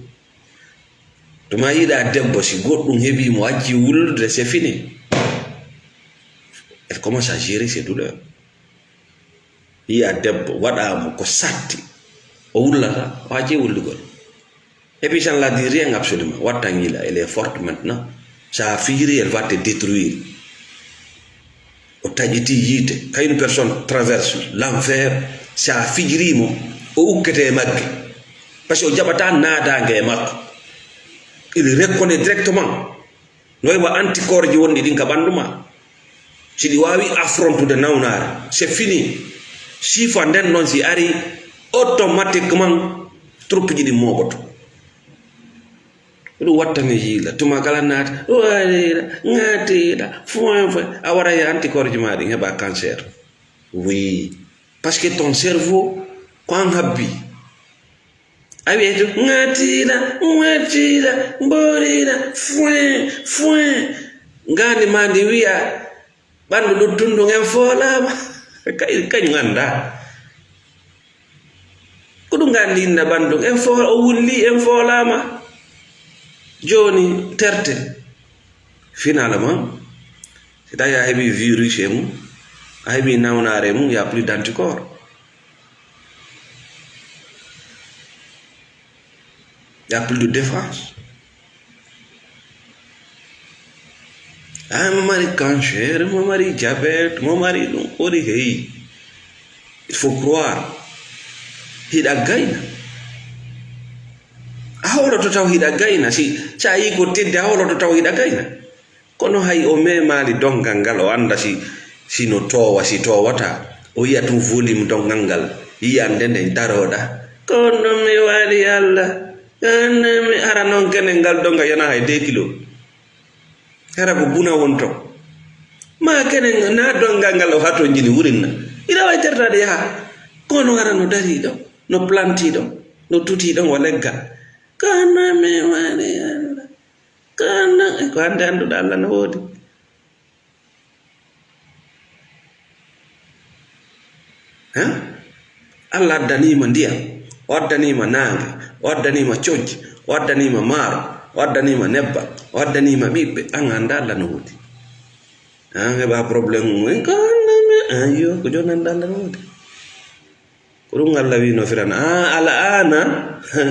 Tuma yiɗa debbo, si goɗɗum heɓi mo, acci wullude, c'est fini. Elle commence à gérer ses douleurs. Yiya debbo, waɗa mo ko satti, o wullata, o acci wullugol. Et puis, ça ne la dit rien absolument. Watta ngiila, elle est forte maintenant. Sa fijiri, elle va te détruire. O taƴiti yiite. Quand une personne traverse l'enfer, sa fijiri mo, o ukkete e magge. Parce que o jaɓata naadaange e makko. Il reconnaît directement. No wayi wa anticorps ji wonɗi ɗin ka ɓandu ma. Si ɗi waawi affrontude nawnaare, c'est fini. Sifa nden ɗon si ari, automatiquement, troupe ji ɗin mooɓoto. Ko ɗum wattani yiila. Tuma kala naata, wariiɗa, ŋaatiiɗa, foin, foin. A wara e anticorps ji ma ɗin, heɓa cancer. Oui. Parce que ton cerveau, ko an habbi. A wi'ay to, ŋaatiiɗa, ŋaatiiɗa, mbooriiɗa, foin, foin. Ngaandi ma ndi wi'a, Ɓanndu luttundu en foolaama. Kay, kañum anndaa. Ko ɗum nganndi inna ɓanndu en fo-, o wulli en foolaama. Jooni terte. Finalement, si tawi a heɓi virus e mum, a heɓi nawnaare e mum, il y a plus d'anticorps. Il y a plus de défense. Ah, mo mari cancer, mo mari diabète, mo mari ɗum, woni hey. Il faut croire. Hiɗa gayna. A hooloto taw hiɗa gayna. Si, si a yii ko teddi, a hooloto taw hiɗa gayna. Kono hay o memaali donngal ngal, o annda si, si no toowa, si toowataa. O yiya tun volume donngal ngal, yiya nde nde darooɗa. Kono mi waɗi Allah, kono mi, hara noon kene ngal donngal yana hay deux kilo. Hara ko buna won ton. Ma kene na donngal ngal o hatonjini wurinna. Ina wawi tertaade yaha. Kono hara no darii ɗon, no plantii ɗon, no tutii ɗon o leggal. Kono mi waɗi Allah. Kono, ko hannde annduɗo Allah no woodi. Hein? Allah addaniima ndiyam, o addaniima naange, o addaniima cojji, o addaniima maaro, o addaniima nebbam, o addaniima ɓiɓɓe, aan a anndaa Allah no woodi. Aan heɓa problème mum en, ko anndaa mi, aan yo, ko jooni anndaa Allah no woodi. Ko ɗum Allah wi'no Firawna. Ah, al'aana,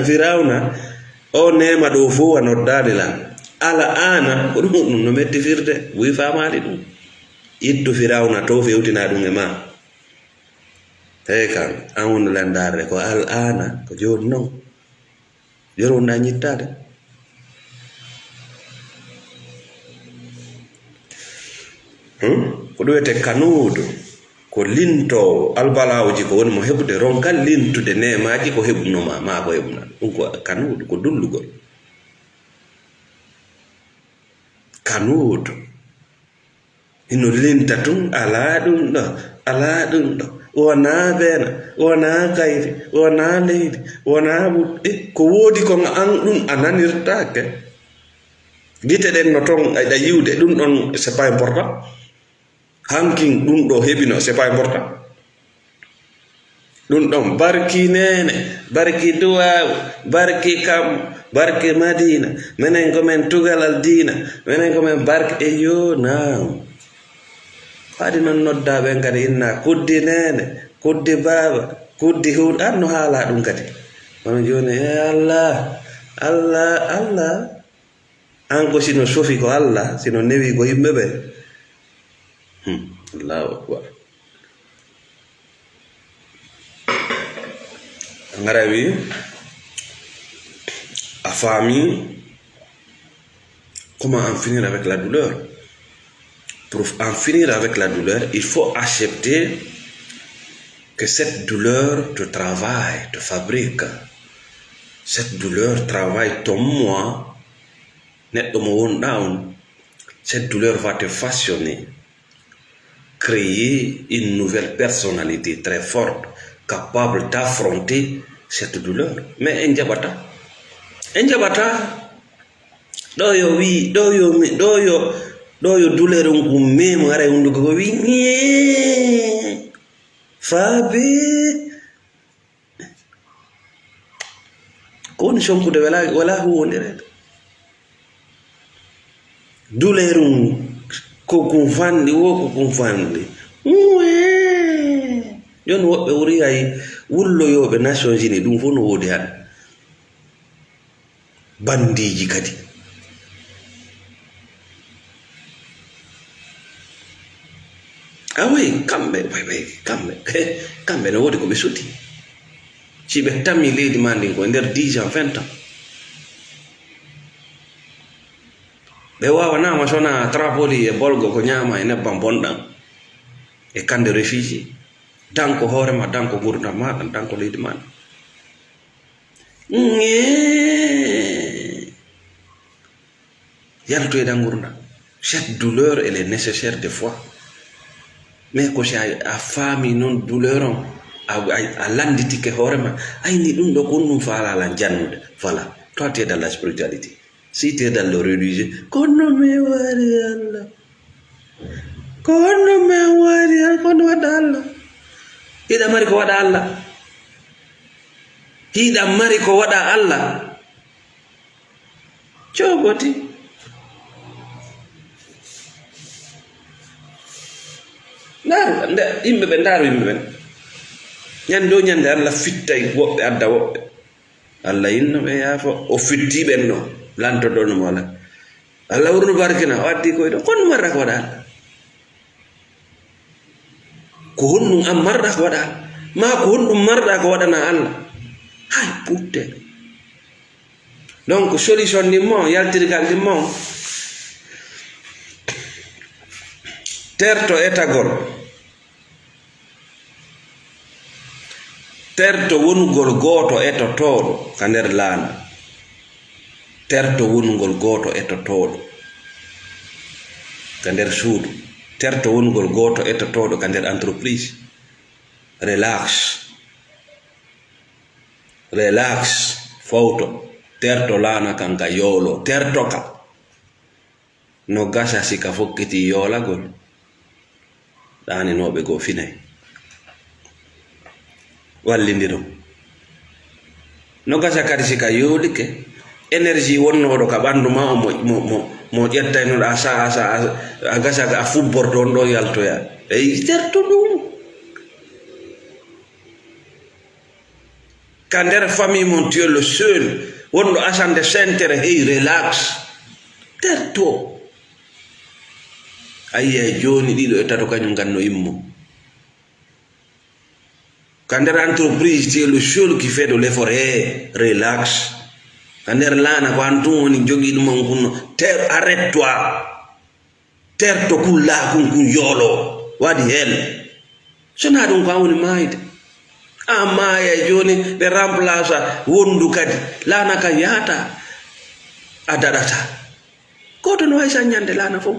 Firawna, o neema ɗo fof a noddaali lan. Al'aana, ko ɗum, ɗum no metti firde, buy faamaali ɗum. Ittu Firawna to fewtina ɗum e ma. Hey kan, an wonno landaare ko al'aana, ko jooni non. Jooni wonɗaa ñittaade. Hmm? Ko ɗum wiyetee kanuudu, ko lintoowo albalaaji, ko woni mo heɓude, ronka lintude neemaaji ko heɓunoo ma, maa ko heɓunaa. Ɗum ko kanuudu, ko dullugol. Kanuudu. Hino linta tun, alaa ɗum ɗo, alaa ɗum ɗo. Wonaa beena, wonaa kayri, wonaa leydi, wonaa ɓuɗɗi. Ko woodi kon an ɗum a nanirtaake. Gite ɗen no ton, aɗa yiwde, ɗum ɗon, c'est pas important. Hankin ɗum ɗo heɓino, c'est pas important. Ɗum ɗon, barki neene, barki duwaawu, barki kammu, barki Madiina, menen ko men tugalal diina, menen ko men barki, e yo, naam. Ko adi non noddaa ɓen kadi inna, kuddi neene, kuddi baaba, kuddi huuɗo, an no haalaa ɗum kadi. Kono jooni, e Allah, Allah, Allah. An ko sino sofi ko Allah, sino newi ko yimɓe ɓe. Hmm, Allahu Akbar. Ngara wi, a faami comment en finir avec la douleur. Pour en finir avec la douleur, il faut accepter que cette douleur te travaille, te fabrique. Cette douleur travaille ton moi. Neɗɗo mo wonɗaa on, cette douleur va te façonner, créer une nouvelle personnalité très forte, capable d'affronter cette douleur. Mais en jaɓataa. En jaɓataa. Ɗo yo wi, ɗo yo mi, ɗo yo, ɗo yo douleur on ko memo ara e hunduko ko wi, ñee. Faabi. Ko woni sonkude wala, wala huwondireede. Duleeru ngu, ko kun fanɗi, wo ko kun fanɗi. Uwee! Jooni woɓɓe wuri hay wulloyooɓe Nations Unies, ɗum fof no woodi hannde. Banndiiji kadi. Ah oui, kamɓe, oui, oui, kamɓe, he, kamɓe ne woodi ko ɓe suti. Si ɓe tammi leydi maa ndin ko e nder dix ans, vingt ans. Ɓe waawanaama sona trapoli e bolgo ko ñaama e nebbam bonɗam. E kande réfugié. Danko hoore ma, danko ngurdam maaɗa, danko leydi maaɗa. Ngee. Yaltu e ɗan ngurndan. Cette douleur, elle est nécessaire des fois. Mais ko si a, a faami noon douleur on, a, a, a lannditike hoore ma, ayni ɗum ɗo ko ɗum faala lan jannude. Voilà. Toi, tu es dans la spiritualité. Si tu es dans le religieux, kono mi wari Allah. Ko honno men waari han, ko honno waɗa Allah? Hiɗa mari ko waɗa Allah? Hiɗa mari ko waɗa Allah? Cooboti. Ndaaru, nde, yimɓe ɓen, ndaaru yimɓe ɓen. Ñande o ñande, Allah fittay woɓɓe, adda woɓɓe. Allah inno ɓe yaafo, o fitti ɓen no, lantoɗo no mo Allah. Allah wurno barkina, o addi koyɗo. Kon marra ko waɗa Allah? Ko honɗum an marɗa ko waɗa Allah? Ma ko honɗum marɗa ko waɗana Allah? Hay, putte. Donc, solution ɗin mo, yaltirgal ɗin mo, terto etagol. Terto wonugol gooto etotooɗo ka nder laana. Terto wonugol gooto etotooɗo ka nder suudu. Terto wonugol gooto etotooɗo ka nder entreprise. Relax. Relax. Fowto. Terto laana kan ka yoolo. Terto ka. No gasa si ka fokkiti yoolagol, ɗaaninooɓe goo finay. Wallindiron. No gasa kadi si ka yoolike, énergie wonnooɗo ka ɓanndu maa on mo, mo, mo, mo ƴettaynoɗaa, a sa, a sa, a, a gasa a fubborto on ɗoo yaltoya. Ey, terto ɗum. Ka nder famille mon, tu es le seul wonɗo asande sentere, hey, relax. Terto. Ayi, ay jooni ɗiɗo e tato kañum ngan no immo. Ka nder entreprise, tu es le seul qui fait de l'effort, hey, relax. Ka nder laana, ko an tun woni jogiiɗo mon kunno. Ter, arrête-toi. Terto kun laakun kun yoolo. Waɗi heen. So naa ɗum ko an woni maayde. An maaya jooni, ɓe remplace wondu kadi. Laana kan yahata. A daɗata. Gooto no hay saññande laana fof.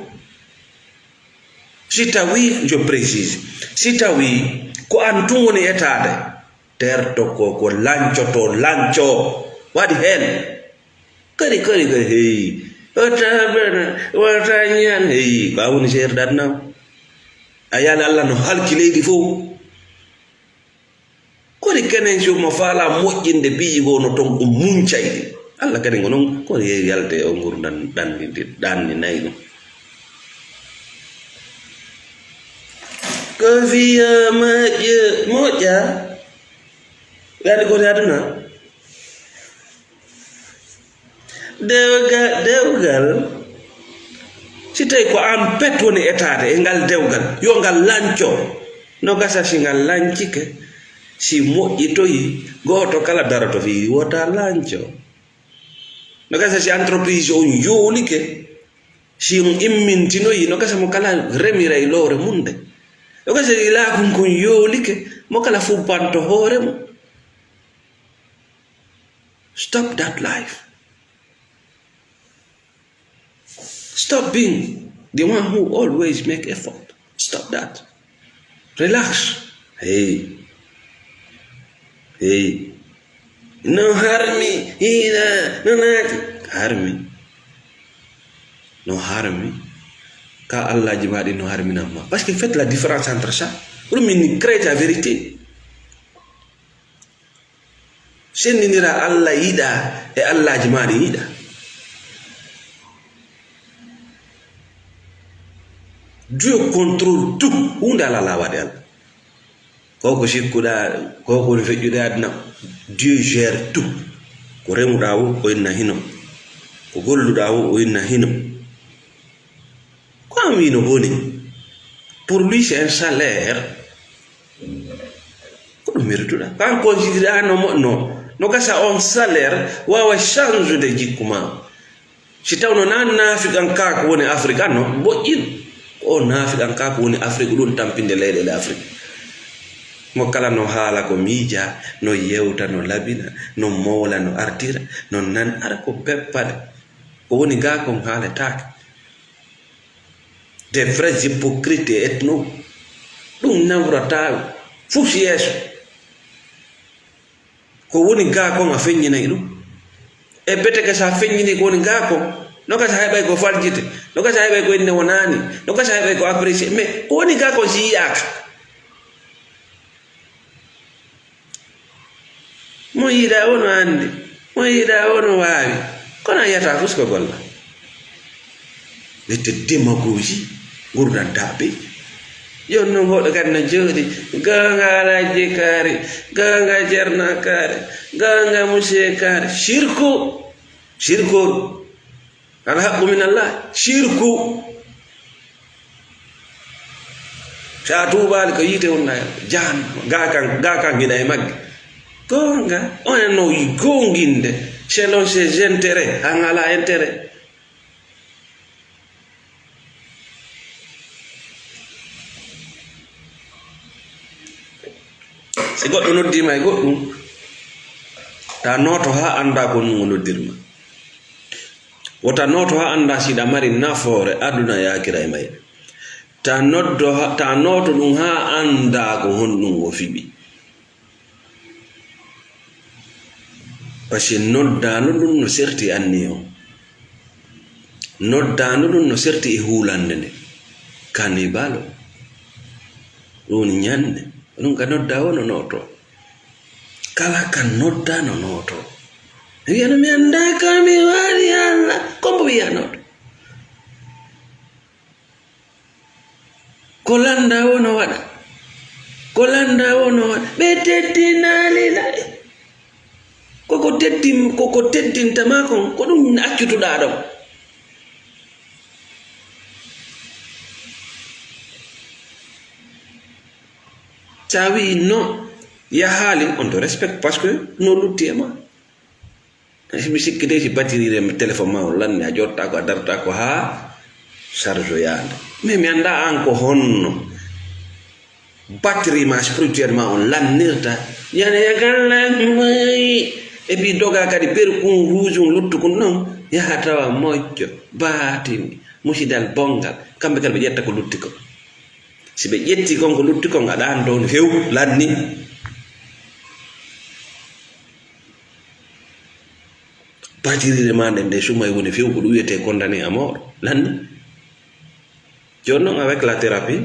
Si tawi, je précise, si tawi ko an tun woni etaade, terto ko, ko lancoto, lanco. Waɗi heen. Kadi, kadi, kadi, hey. Wata bana, wata ñaan, hey. Ko a woni seerɗat nam? A yaali Allah no halki leydi fof. Kodi kenen si mo faala moƴƴinde piiji goo no ton ɗum muncay ɗi? Allah kadi ngo non, ko yeewi yalte o ngurndan ɗanni, ɗanni nayi ɗum. Ko fiya moƴƴa, moƴƴa. Ɓe andi ko woni aduna? Dewgal, dewgal, si tawi ko an pet woni etaade e ngal dewgal, yo ngal lanco. No gasa si ngal lancike, si moƴƴitoyi, gooto kala daroto fii wota lanco. No gasa si entreprise on yoolike, si on immintinoyi, no gasa mo kala remira e lowre mum nde. No gasa si laakun kun yoolike, mo kala fubbanto hoore mum. Stop that life. Stop being the one who always make effort. Stop that. Relax. Hey. Hey. No harmi. Hina. No naati. Harmi. No harmi. Ka Allaaji maa ɗin no harminan ma. Parce que faites la différence entre ça. Pour min crée ta vérité. Senndindira Allah yiɗa e allaaji maa ɗi yiɗa. Dieu contrôle tout. Huunde alaa laawaade Allah. Ko ko sikkuɗaa, ko ko woni feƴƴude aduna, Dieu gère tout. Ko remuɗaa wo, o inna hino. Ko golluɗaa wo, o inna hino. Ko an wii no boni. Pour lui, c'est un salaire. Ko ɗum merituɗa. Ko an considéré an no moƴƴo. No gasa on salaire waawa change de jikku ma. Si tawno na naafiqankaaku woni Afrique, an no moƴƴin. Ko o naafiqankaaku woni Afrique, ɗum tampinde leyɗeele Afrique. Mo kala no haala ko miija, no yewta, no labina, no moola, no artira, no nan ara ko beppale. Ko woni gaa kon haaletaake. Des vrais hypocrites et ethno. Ɗum nawrataa fus yeeso. Ko woni gaa kon a feññinay ɗum. E beteke sa feññini ko woni gaa kon. No gasa hay ɓay ko faljite, no gasa hay ɓay ko inde wonaani, no gasa hay ɓay ko apprécié, mais ko woni ga ko si yiyaaka. Mo yiɗa o no anndi, mo yiɗa o no waawi, kono a yiyata fus ko golla. Ɓe te démagogie, ngurdantaaɓe. Jooni noon hoɗo kadi no jooɗi, goonga Alhaji Kaari, goonga Ceerno Kaari, goonga Monsieur Kaari, sirku, sirku. Alhaqqu min Allah, sirku. Sa tuubaali ko yiite wonda hen, jahan, ga kan, ga kan hiɗa e magge. Goonga, on en no goonginde, selon ses intérêts, an ala intérêt. Si goɗɗo noddiima e goɗɗum, ta nooto haa annda ko ɗum o noddirma. Wota nooto haa annda si ɗa mari nafoore aduna e aakira e mayre. Ta noddo ha-, ta nooto ɗum haa annda ko honɗum o fiɓi. Parce que noddaano ɗum no serti anniya on. Noddaano ɗum no serti e huulande nde. Kanibalo. Ɗum woni ñande. Ɗum ka nodda o no nooto. Kala ka nodda no nooto. Wiyano mi annda ka mi waɗi Allah. Kombo wiya nooto. Ko lannda o no waɗa. Ko lannda o no waɗa. Ɓe teddinaali la. Koko teddin-, koko teddinta ma kon, ko ɗum accutuɗaa ɗon. Sa wi'i no, yahaali, on to respect, parce que no lutti e ma. Mi sikki dey si batiriire téléphone ma on lanni, a jottaako, a dartaako haa charge yaande. Mais mi annda an ko honno batterie ma spirituel ma on lannirta. Yana ya galla mai. Et puis doga kadi perkun rouge un luttukun non. Yaha tawa moƴƴo, baatini, musidal bongal. Kamɓe kala ɓe ƴetta ko lutti ko. Si ɓe ƴetti kon ko lutti kon, aɗa an ɗon few lanni. Batiriire ma nden nde sumay woni few ko ɗum wiyetee condamné à mort. Lanni. Jooni non avec la thérapie,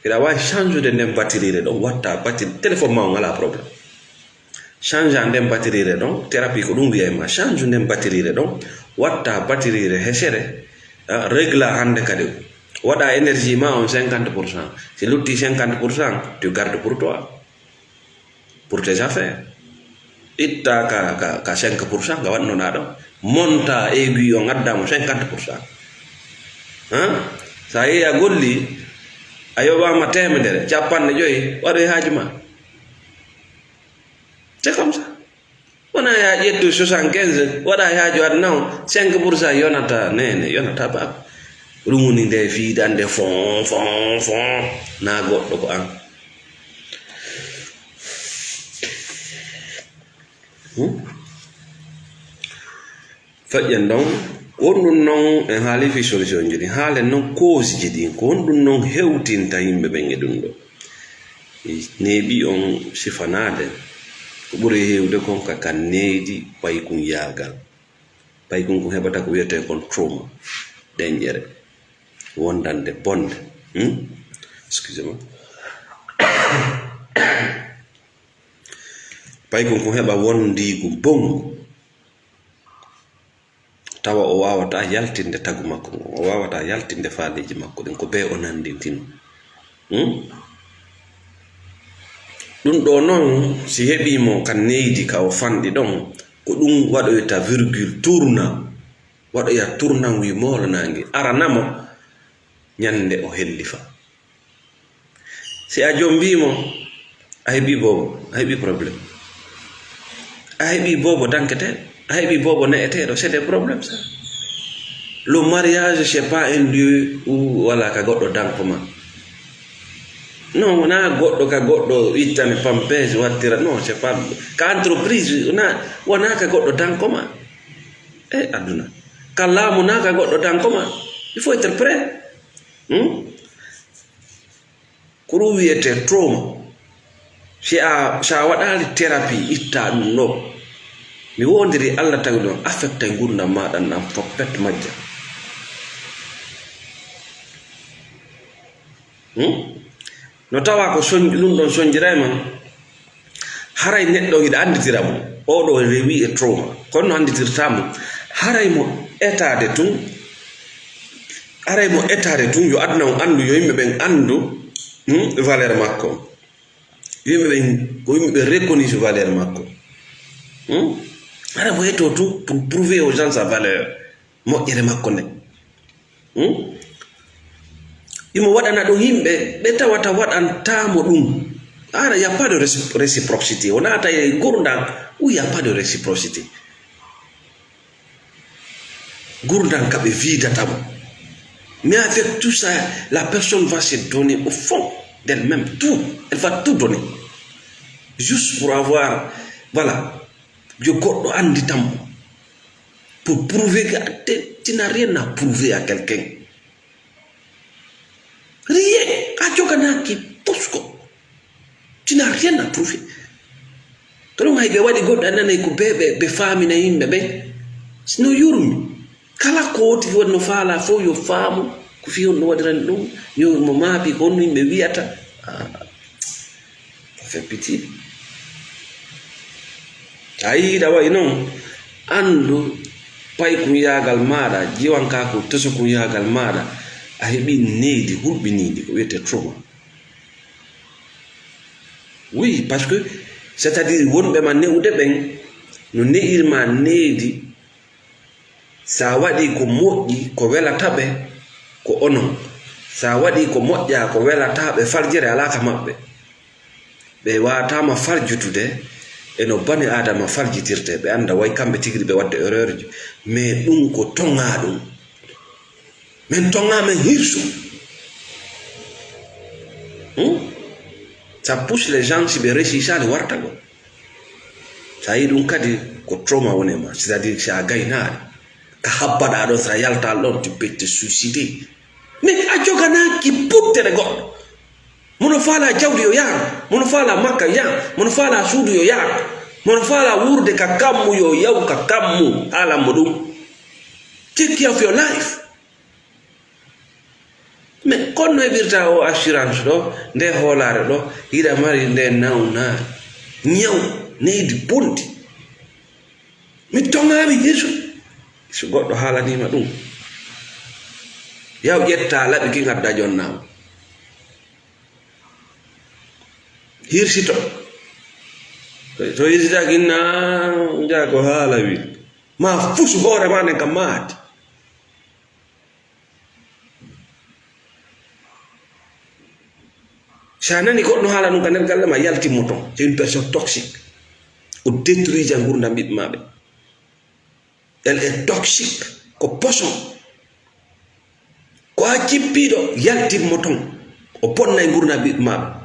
hiɗa waawi change-ude nden batiriire ɗon, watta batiri-, téléphone ma on alaa problème. Change a nden batiriire ɗon, thérapie ko ɗum wiyay ma, change nden batiriire ɗon, watta batiriire hesere, ah, régla hannde kadi. Waɗa énergie ma on cinquante pour cent. Si lutti cinquante pour cent, tu gardes pour toi. Pour tes affaires. Itta ka, ka, ka cinq pour cent, nga waɗnoɗa ɗon. Monta aiguille on, adda mo cinquante pour cent. Hein? Sa yehi a golli, a yoɓama temedere, capanɗe joyi, waɗoy haaju ma. C'est comme ça. Wona ya ƴettu soixante-quinze, waɗa haaju aduna on, cinq pour cent yonata nene, yonata baaba. Ɗum woni nde fiidande fon, fon, fon. Na goɗɗo ko an. Hmm? Feƴƴen ɗon, ko honɗum non en haali fii solution ji ɗin? Haalen non cause ji ɗin, ko honɗum non hewtinta yimɓe ɓen e ɗum ɗo? Neeɓi on sifanaade, ko ɓuri heewde kon ka, ka neydi paykun yaagal. Paykun kun heɓata ko wiyetee kon trauma, ɗenƴere, wondande bonde. Hmm? Excusez-moi. Paykun kun heɓa wondiigu bongu. Tawa o waawataa yaltinde tagu makko ngon, o waawataa yaltinde faaleeji makko ɗin, ko bee o nanndintino. Hmm? Ɗum ɗoo noon, si heɓii mo ka neydi ka o fanɗi ɗon, ko ɗum waɗoyta virgule tourna, waɗoya tournan wi moolanaange, arana mo ñannde o hellifa. Si a jombii mo, a heɓii boobo, a heɓii problème. A heɓii boobo danketeeɗo, a heɓii boobo ne'eteeɗo, c'est des problèmes ça. Le mariage, c'est pas un lieu où, voilà, ka goɗɗo danko ma. Non, wonaa goɗɗo ka goɗɗo ittane pampers, wattira, non, c'est pas, ka entreprise, wonaa, wonaa ka goɗɗo danko ma. E aduna. Ka laamu naa ka goɗɗo danko ma. Il faut être prêt. Hmm? Ko ɗum wiyetee trauma. Si a, si a waɗaali thérapie, itta ɗum ɗo. Mi wondiri Allah tawi ɗon affecté ngurdam maaɗa nan fof pet majja. Hmm? No tawa ko sonj-, ɗum ɗon sonjiraay ma, haray neɗɗo hiɗa annditira mo, oo ɗoo rewi e trauma. Kono no annditirtaa mo, haray mo etaade tun, haray mo etaade tun, yo aduna on anndu, yo yimɓe ɓen anndu, hmm, valeur makko. Yimɓe ɓen, ko yimɓe ɓe reconnaître valeur makko. Hmm? Haray mo etoo tun pour prouver aux gens sa valeur, moƴƴere makko nden. Hmm? Imo waɗana ɗum yimɓe, ɓe tawata waɗantaa mo ɗum. Ara, y a pas de réci-, réciprocité. O naata e gurdam, où y a pas de réciprocité. Gurdam ka ɓe viidata mo. Mais avec tout ça, la personne va se donner au fond d'elle-même, tout. Elle va tout donner. Juste pour avoir, voilà, yo goɗɗo annditan mo. Pour prouver que tu, tu n'as rien à prouver à quelqu'un. Rien. A joganaaki pusko. Tu n'as rien à prouver. Ko ɗum hay ɓe waɗi goɗɗo a nanay ko ɓe, ɓe, ɓe faamina yimɓe ɓen. No yurmi. Kala ko woti woni no faalaa fof yo faamu. Ko fii honno waɗirani ɗum. Yo mo maapi ko honno yimɓe wiyata. Ah. Ça fait pitié. A yiɗa wayi noon, anndu paykunyaagal maaɗa, jiwankaaku tosokunyaagal maaɗa, a heɓi neydi hulɓiniindi, ko wiyetee trauma. Oui, parce que, c'est-à-dire, wonɓe ma ne'ude ɓen, no ne'ir ma neydi, sa waɗi ko moƴƴi, ko welata ɓe, ko onon. Sa waɗi ko moƴƴa, ko welata ɓe, farjere alaa ka maɓɓe. Ɓe waataama farjutude e no bani Aadama farjitirte. Ɓe annda way kamɓe tigi ɓe waɗde erreur ji. Mais ɗum ko toŋaa ɗum. Min toŋaa min hirsu. Hmm? Ça pousse les gens, si ɓe réussissali wartagol. Sa yi ɗum kadi ko trauma woni e ma. C'est-à-dire si a gaynaali, ka habbaɗaa ɗon, sa yaltaali ɗon, tu peux te suicider. Mais a joganaaki puttere goɗɗo. Mono faalaa jawdi yo yaar, mono faalaa makka yaar, mono faalaa suudu yo yaar, mono faalaa wuurde ka kammu yo yaw ka kammu, haalan mo ɗum. Take care of your life. Mais kono no heɓirta o assurance ɗo, nde hoolaare ɗo, hiɗa mari nde nawnaare. Ñaw, neydi bonndi. Mi toŋaami Yeesu. So goɗɗo haalaniima ɗum, yaw ƴetta laɓi ki ngadda jonnaa. Hirsito. So hirsitaaki na, njaa ko haala wi. Ma fusu hoore ma nden ka maati. Si a nani goɗɗo haala ɗum ka nder galle ma, yaltin mo ton. C'est une personne toxique. O détruit ngurdam ɓiɓɓe ma ɓe. Elle est toxique. Ko poison. Ko a jippiiɗo, yaltin mo ton. O bonnay ngurdam ɓiɓɓe ma ɓe.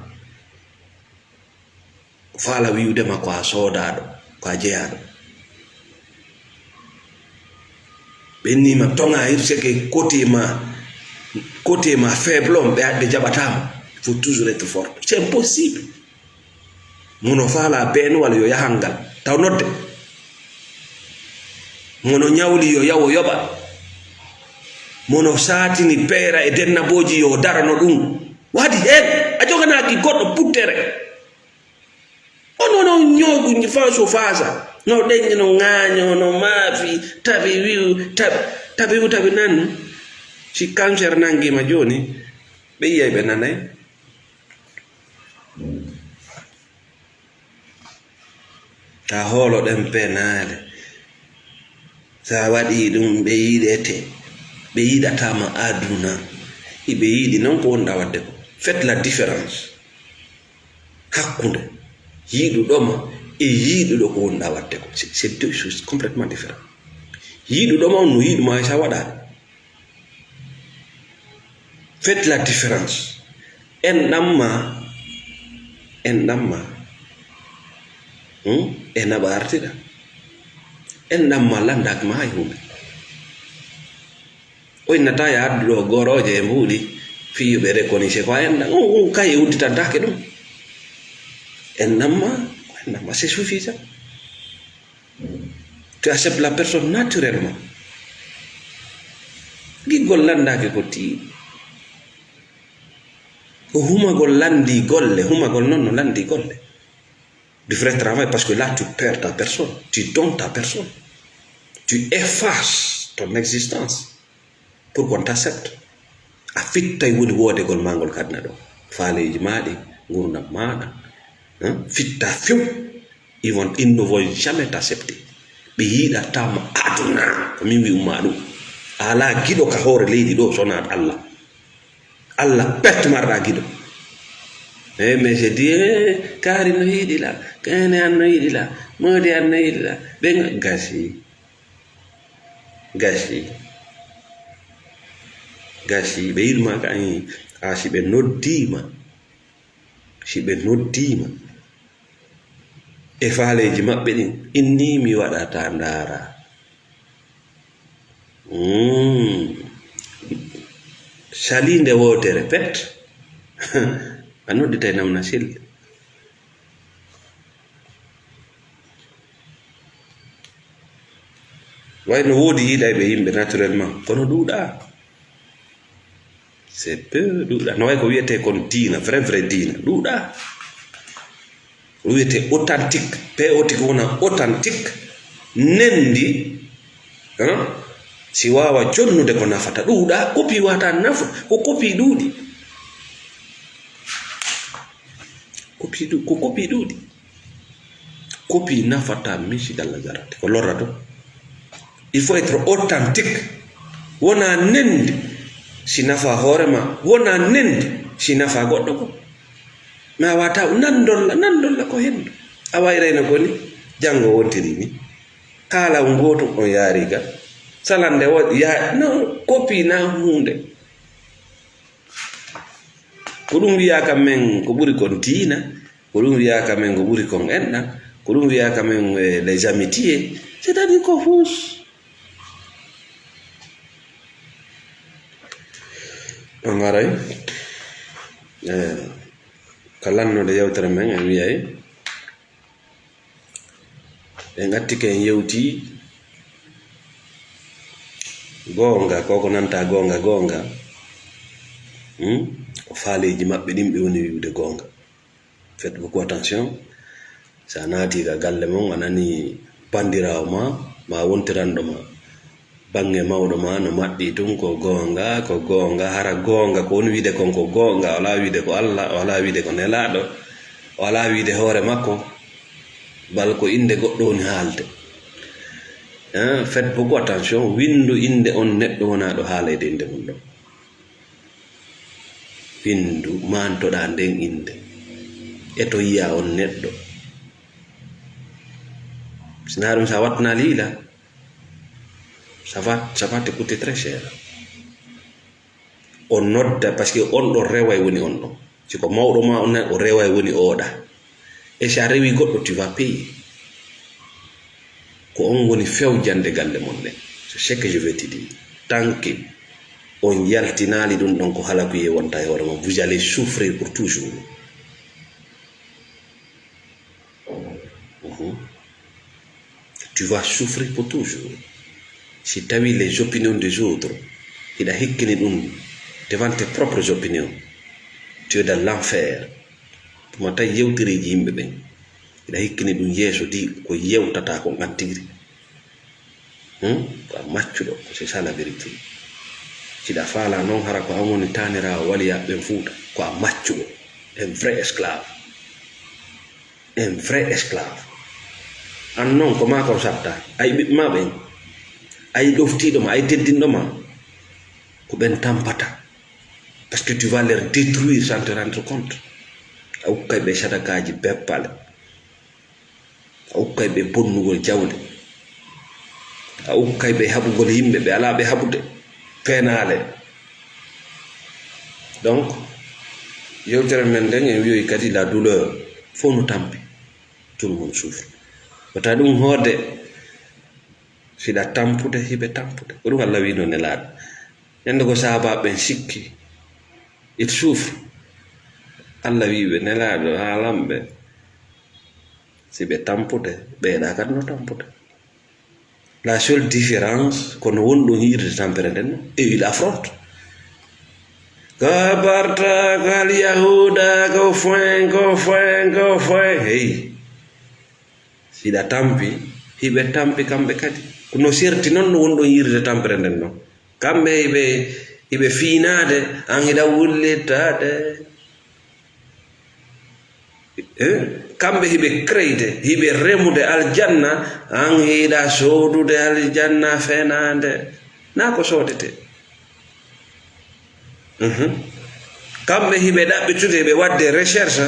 Faala wi'ude ma ko a soodaaɗo, ko a jeyaaɗo. Ɓe inni ma toŋa hirseke côté ma, côté ma faible on, ɓe, ɓe jaɓataa ma. Il faut toujours être fort. C'est impossible. Mono faala beenuwal yo yahangal. Taw nodde. Mono ñawli yo yawo yoɓa. Mono saatini peera e dennabooji yo darano ɗum. Waɗi heen, a joganaaki goɗɗo puttere. Ono no ñoogu faso fasa, no ɗeñi, no ŋaaño, no maafi, tabi wi'u, tabi, tabi wi'u, tabi nanu. Si cancer nangiima jooni, ɓe yi'ay ɓe nanay. Ta hoolo ɗen penaale. Sa waɗi ɗum, ɓe yiɗete, ɓe yiɗata ma aduna. Iɓe yiɗi non ko wonɗa waɗde ko. Faites la différence hakkunde yiɗuɗo ma e yiɗuɗo ko wonɗa waɗde ko. C'est, c'est deux choses complètement différentes. Yiɗuɗo ma on no yiɗu ma hay sa waɗaani. Faites la différence. Enɗam ma, enɗam ma, hmm? E naɓa artira. Enɗam ma landaaki ma hay huunde. O innata ya addu ɗo gorooje e mbuuɗi, fii yo ɓe reconnaître ko a enɗam. On, on kay udditantaake ɗum. Enɗam ma, enɗam ma, c'est suffisant. Tu acceptes la personne naturellement. Giggol landaaki ko tiiɗi. O humagol lanndii golle, humagol noon no lanndii golle. Du vrai travail, parce que là, tu perds ta personne, tu donnes ta personne, tu effaces ton existence pour qu'on t'accepte. A fittay woni woodegol maa ngol ka aduna ɗo. Faaleeji maa ɗi, ngurndan maaɗa, hein? Fitta few. Ils vont, ils ne vont jamais t'accepter. Ɓe yiɗataa ma aduna. Ko min wi'u ma ɗum. A alaa giɗo ka hoore leydi ɗo, so wonaa Allah. Allah pet marɗa giɗo. Eh, mais je dis, eh, Kaari no yiɗi la, Kene an no yiɗi la, Moodi an no yiɗi la. Ɓe nga-, gasi. Gasi. Gasi. Ɓe yiɗi ma ka, eh, a si ɓe noddii ma. Si ɓe noddii ma. E faaleeji maɓɓe ɗin, inni mi waɗata ndaara. Mm. Saliinde wootere pet. A nodditay namna sille. Way no woodi yiɗayɓe yimɓe naturellement, kono ɗuuɗaa. C'est peu, ɗuuɗaa. No way ko wiyetee kon diina, vrai, vrai diina. Ɗuuɗaa. Ko wiyetee authentique, P O T ko wona authentique. Nendi, hein? Si waawa jonnude ko nafata. Ɗuuɗaa, copie wata nafa. Ko copie ɗuuɗi. Copie ɗu-, ko copie ɗuuɗi. Copie nafata min si Alla jarate. Ko lorra to. Il faut être authentique. Wona nendi si nafa hoore ma. Wona nendi si nafa goɗɗo ko. Ma wata nandolla, nandolla ko hendu. A wayrayno ko ni. Janngo wontiri ni. Kaala ngooto on yaari ga. Salande wo ya, no, copie na hunde. Ko ɗum wiyaa ka men ko ɓuri kon diina, ko ɗum wiyaa ka men ko ɓuri kon enɗan, ko ɗum wiyaa ka men, eh, les amitiés, c'est-à-dire ko fuus. On aray, eh, ka lannude yewtere men, en wiyay, en attike en yewti goonga, ko ko nanta goonga, goonga. Hmm? Ko faaleeji maɓɓe ɗin ɓe woni wi'ude goonga. Faites beaucoup attention. Sa naati ka galle mon, a nani bandiraawo ma, ma wontiranɗo ma. Baŋŋe mawɗo ma no maɓɓi tun, ko goonga, ko goonga, hara goonga, ko woni wiide kon ko goonga, o alaa wiide ko Alla, o alaa wiide ko Nelaaɗo, o alaa wiide hoore makko, bal ko innde goɗɗo woni haalde. Hein, faites beaucoup attention, winndu innde on neɗɗo wonaaɗo haaleyde innde mum ɗon. Winndu, maantoɗaa nden innde. E to yiyaa on neɗɗo. Sinaa ɗum, sa wattanaali yila, ça va, ça va te coûter très cher. On nodda, parce que on ɗon reway woni on ɗon. Si ko mawɗo ma on nan, o reway woni oɗa. Et si a rewi goɗɗo, tu vas payer. Ko on woni fewjande galle mon ɗen. C'est ce que je veux te dire. Tant que on yaltinaali ɗum ɗon, ko halakuyee wonta e hoore mon. Vous allez souffrir pour toujours. Mhm. Tu vas souffrir pour toujours. Si tawi les opinions des autres, hiɗa hikkini ɗum devant tes propres opinions, tu es dans l'enfer. Tuma tawi yewtereeji yimɓe ɓen, hiɗa hikkini ɗum yeeso di ko yewtata kon an tigiri. Hmm? Ko a maccuɗo, c'est ça la vérité. Siɗa faala noon, hara ko an woni taaniraawo waliyaaɓe ɓen Fuuta, ko a maccuɗo, un vrai esclave. Un vrai esclave. An noon, ko maa kon satta. Ay ɓiɓɓe maa ɓen, ay ɗoftiiɗo ma, ay teddinɗo ma, ko ɓen tampata. Parce que tu vas les détruire sans te rendre compte. A ukkay ɓe sadakaaji beppale. A ukkay ɓe bonnugol jawle. A ukkay ɓe haɓugol yimɓe, ɓe alaa ɓe haɓude. Peenaale. Donc, yewtere men nden en wiyoyi kadi la douleur. Fof no tampi. Tout le monde souffre. Wata ɗum hoode, siɗa tampude, hiɓe tampude. Ko ɗum Allah wiino Nelaaɗo. Ñande ko sahaabaaɓe ɓen sikki, ils souffrent. Allah wii ɓe, Nelaaɗo, haalan ɓe. Si ɓe tampude, ɓeeɗa kadi no tampude. La seule différence, ko no woni ɗon yi'irde tampere nden, et il affronte. Gabartagal Yahuda ko foin, ko foin, ko foin. Hey. Hiɗa tampi, hiɓe tampi kamɓe kadi. Ko no serti noon no wonɗon yirde tampere nden noon. Kamɓe hiɓe, hiɓe fiinaade, an hiɗa wullitaade. Eh? Kamɓe hiɓe kreyde, hiɓe remude aljanna, an hiɗa soodude aljanna fenaande. Naa ko soodete. Mhm. Kamɓe hiɓe ɗaɓɓitude, ɓe waɗde recherche,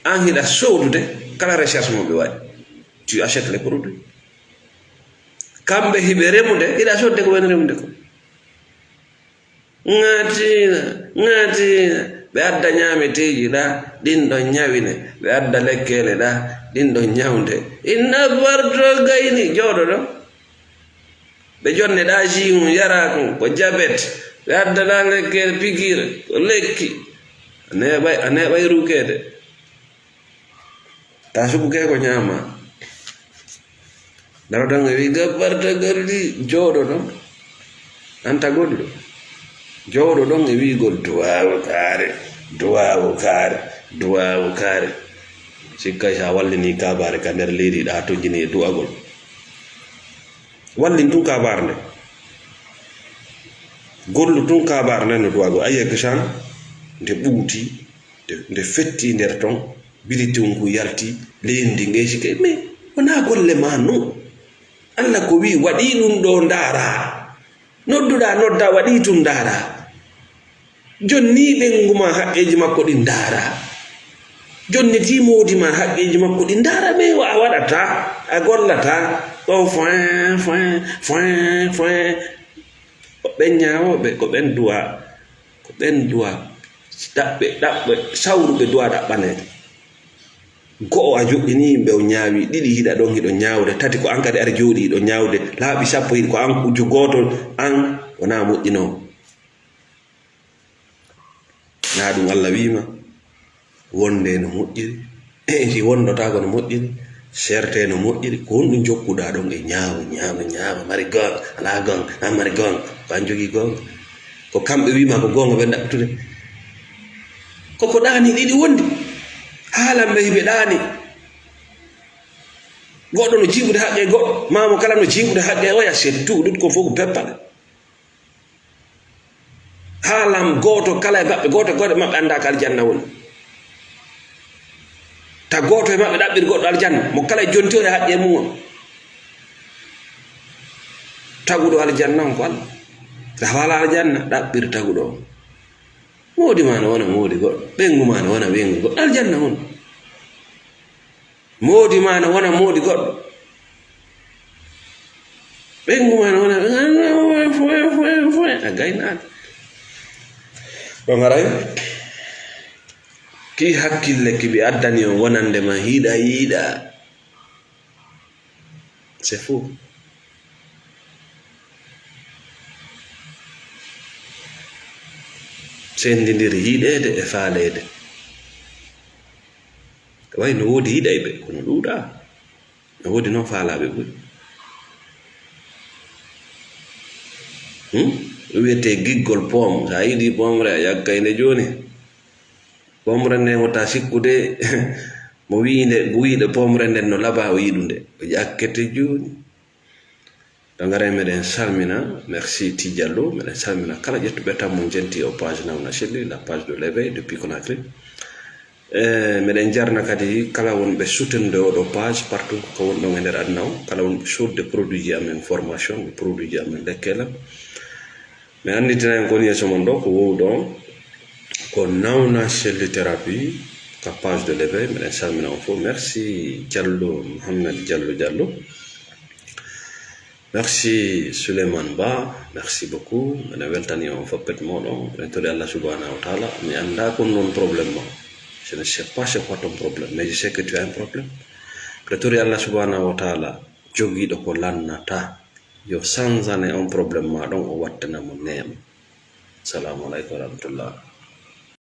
an hiɗa soodude kala recherche mo ɓe waɗi. Tu achètes les produits. Kamɓe hiɓe remude, hiɗa soodde ko ɓen remude ko. Ŋaatiina, ŋaatiina, ɓe adda ñaameteeji ɗa, ɗin ɗon ñawine, ɓe adda lekkeele ɗa, ɗin ɗon ñawde. Inna barto gayni, jooɗo ɗon. Ɓe jonne ɗa jus mum, yara kon, ko jabet. Ɓe adda ɗa lekkere pikiir, ko lekki. A neeɓay, a neeɓay rukeede. Ta suɓuke ko ñaama. Daro ɗon e wi gabbarta gardi, jooɗo ɗon. An tagol ɗo. Jooɗo ɗon e wiigol duwaawu kaare, duwaawu kaare, duwaawu kaare. Sikkay sa wallini kabaare ka nder leydi ɗa tojjini e du'agol. Wallin tun kabaare nde. Gollu tun kabaare nde no du'agol. Ayiye kisan nde ɓuuti, nde, nde fetti nder ton, bili tunku yalti, leydi ndi ngeesi kay. Mais wonaa golle ma non. Alla ko wi waɗi ɗum ɗo ndaara. Nodduɗa nodda waɗi tun ndaara. Jonni ɓengu ma haqqeeji makko ɗin ndaara. Jonni ti moodi ma haqqeeji makko ɗin ndaara. Mais wa a waɗata, a gollata. Ɗo foin, foin, foin, foin. Ko ɓen ñaawooɓe, ko ɓen duwa, ko ɓen duwa, ɗaɓɓe, ɗaɓɓe, sawruɓe duwa ɗaɓɓaneede. Go'o a joɗɗini yimɓe on ñaawi, ɗiɗi hiɗa ɗon hiɗo ñaawde, tati ko an kadi ari jooɗi hiɗo ñaawde, laaɓi sappo hiɗi ko an kujjo gooto, an wonaa moƴƴinoowo. Naa ɗum Alla wiima, wonde no moƴƴiri, e si wondotaako no moƴƴiri, serte no moƴƴiri, ko honɗum jokkuɗaa ɗon e ñaawo, ñaawo, ñaawo, mari goonga, alaa goonga, an mari goonga, ko an jogii goonga. Ko kamɓe wiima ko goonga ɓe ɗaɓɓitude. Koko ɗaani ɗiɗi wondi. Haalan ɓe hiɓe ɗaani. Goɗɗo no jiiɓude haqqe goɗɗo, maa mo kala no jiiɓude haqqe oya, c'est tout, ɗum ko fof ko peppale. Haalan gooto kala e maɓɓe, gooto e gooto e maɓɓe anndaa ko aljanna woni. Ta gooto e maɓɓe ɗaɓɓir goɗɗo aljanna, mo kala e jonti o e haqqe mum on. Taguɗo aljanna on ko Alla. Ta haala aljanna, ɗaɓɓir taguɗo on. Moodi ma no wona moodi goɗɗo, ɓeyngu ma no wona ɓeyngu goɗɗo, aljanna on. Moodi ma no wona moodi goɗɗo. Ɓeyngu ma no wona, foin, foin, foin, foin, a gaynaaka. Ɗo ngaray, ki hakkille ki ɓe addani on wonande ma hiɗa yiɗa. C'est faux. Senndindir yiɗeede e faaleede. Way no woodi yiɗayɓe, kono ɗuuɗaa. No woodi noon faalaaɓe ɓuri. Hmm? Ɗum wiyetee giggol poom. So a yiɗii poomre, a yakkay nde jooni. Poomre nde wota sikkude, mo wiinde, mo wiide poomre nden no laba, o yiɗunde. O yakkete jooni. Ɗo ngare meɗen salmina, merci Ti Diallo, meɗen salmina kala ƴettuɓe tammu jenti o page Nawna Selli, la page de l'éveil depuis Conakry. E, meɗen jarna kadi kala wonɓe soutenir oɗo page partout ko wonɗon e nder aduna o, kala wonɓe sodde produit ji amen formation, produit ji amen lekkela. Mi annditinayen kon yeeso mon ɗo ko wowɗo on, ko Nawna Selli Thérapie, ka page de l'éveil, meɗen salmina on fof. Merci Diallo, Mohamed Diallo Diallo. Merci Souleymane Ba, merci beaucoup. Meɗen weltani on foppet moɗon. Meɗen tori Allah subhanahu wa ta'ala. Mi annda kon non problème ma. Je ne sais pas c'est quoi ton problème, mais je sais que tu as un problème. Meɗen tori Allah subhanahu wa ta'ala, jogiiɗo ko lannata, yo sanzane on problème ma ɗon, o wattana mo neema. Salamu aleykum wa rahmatullah.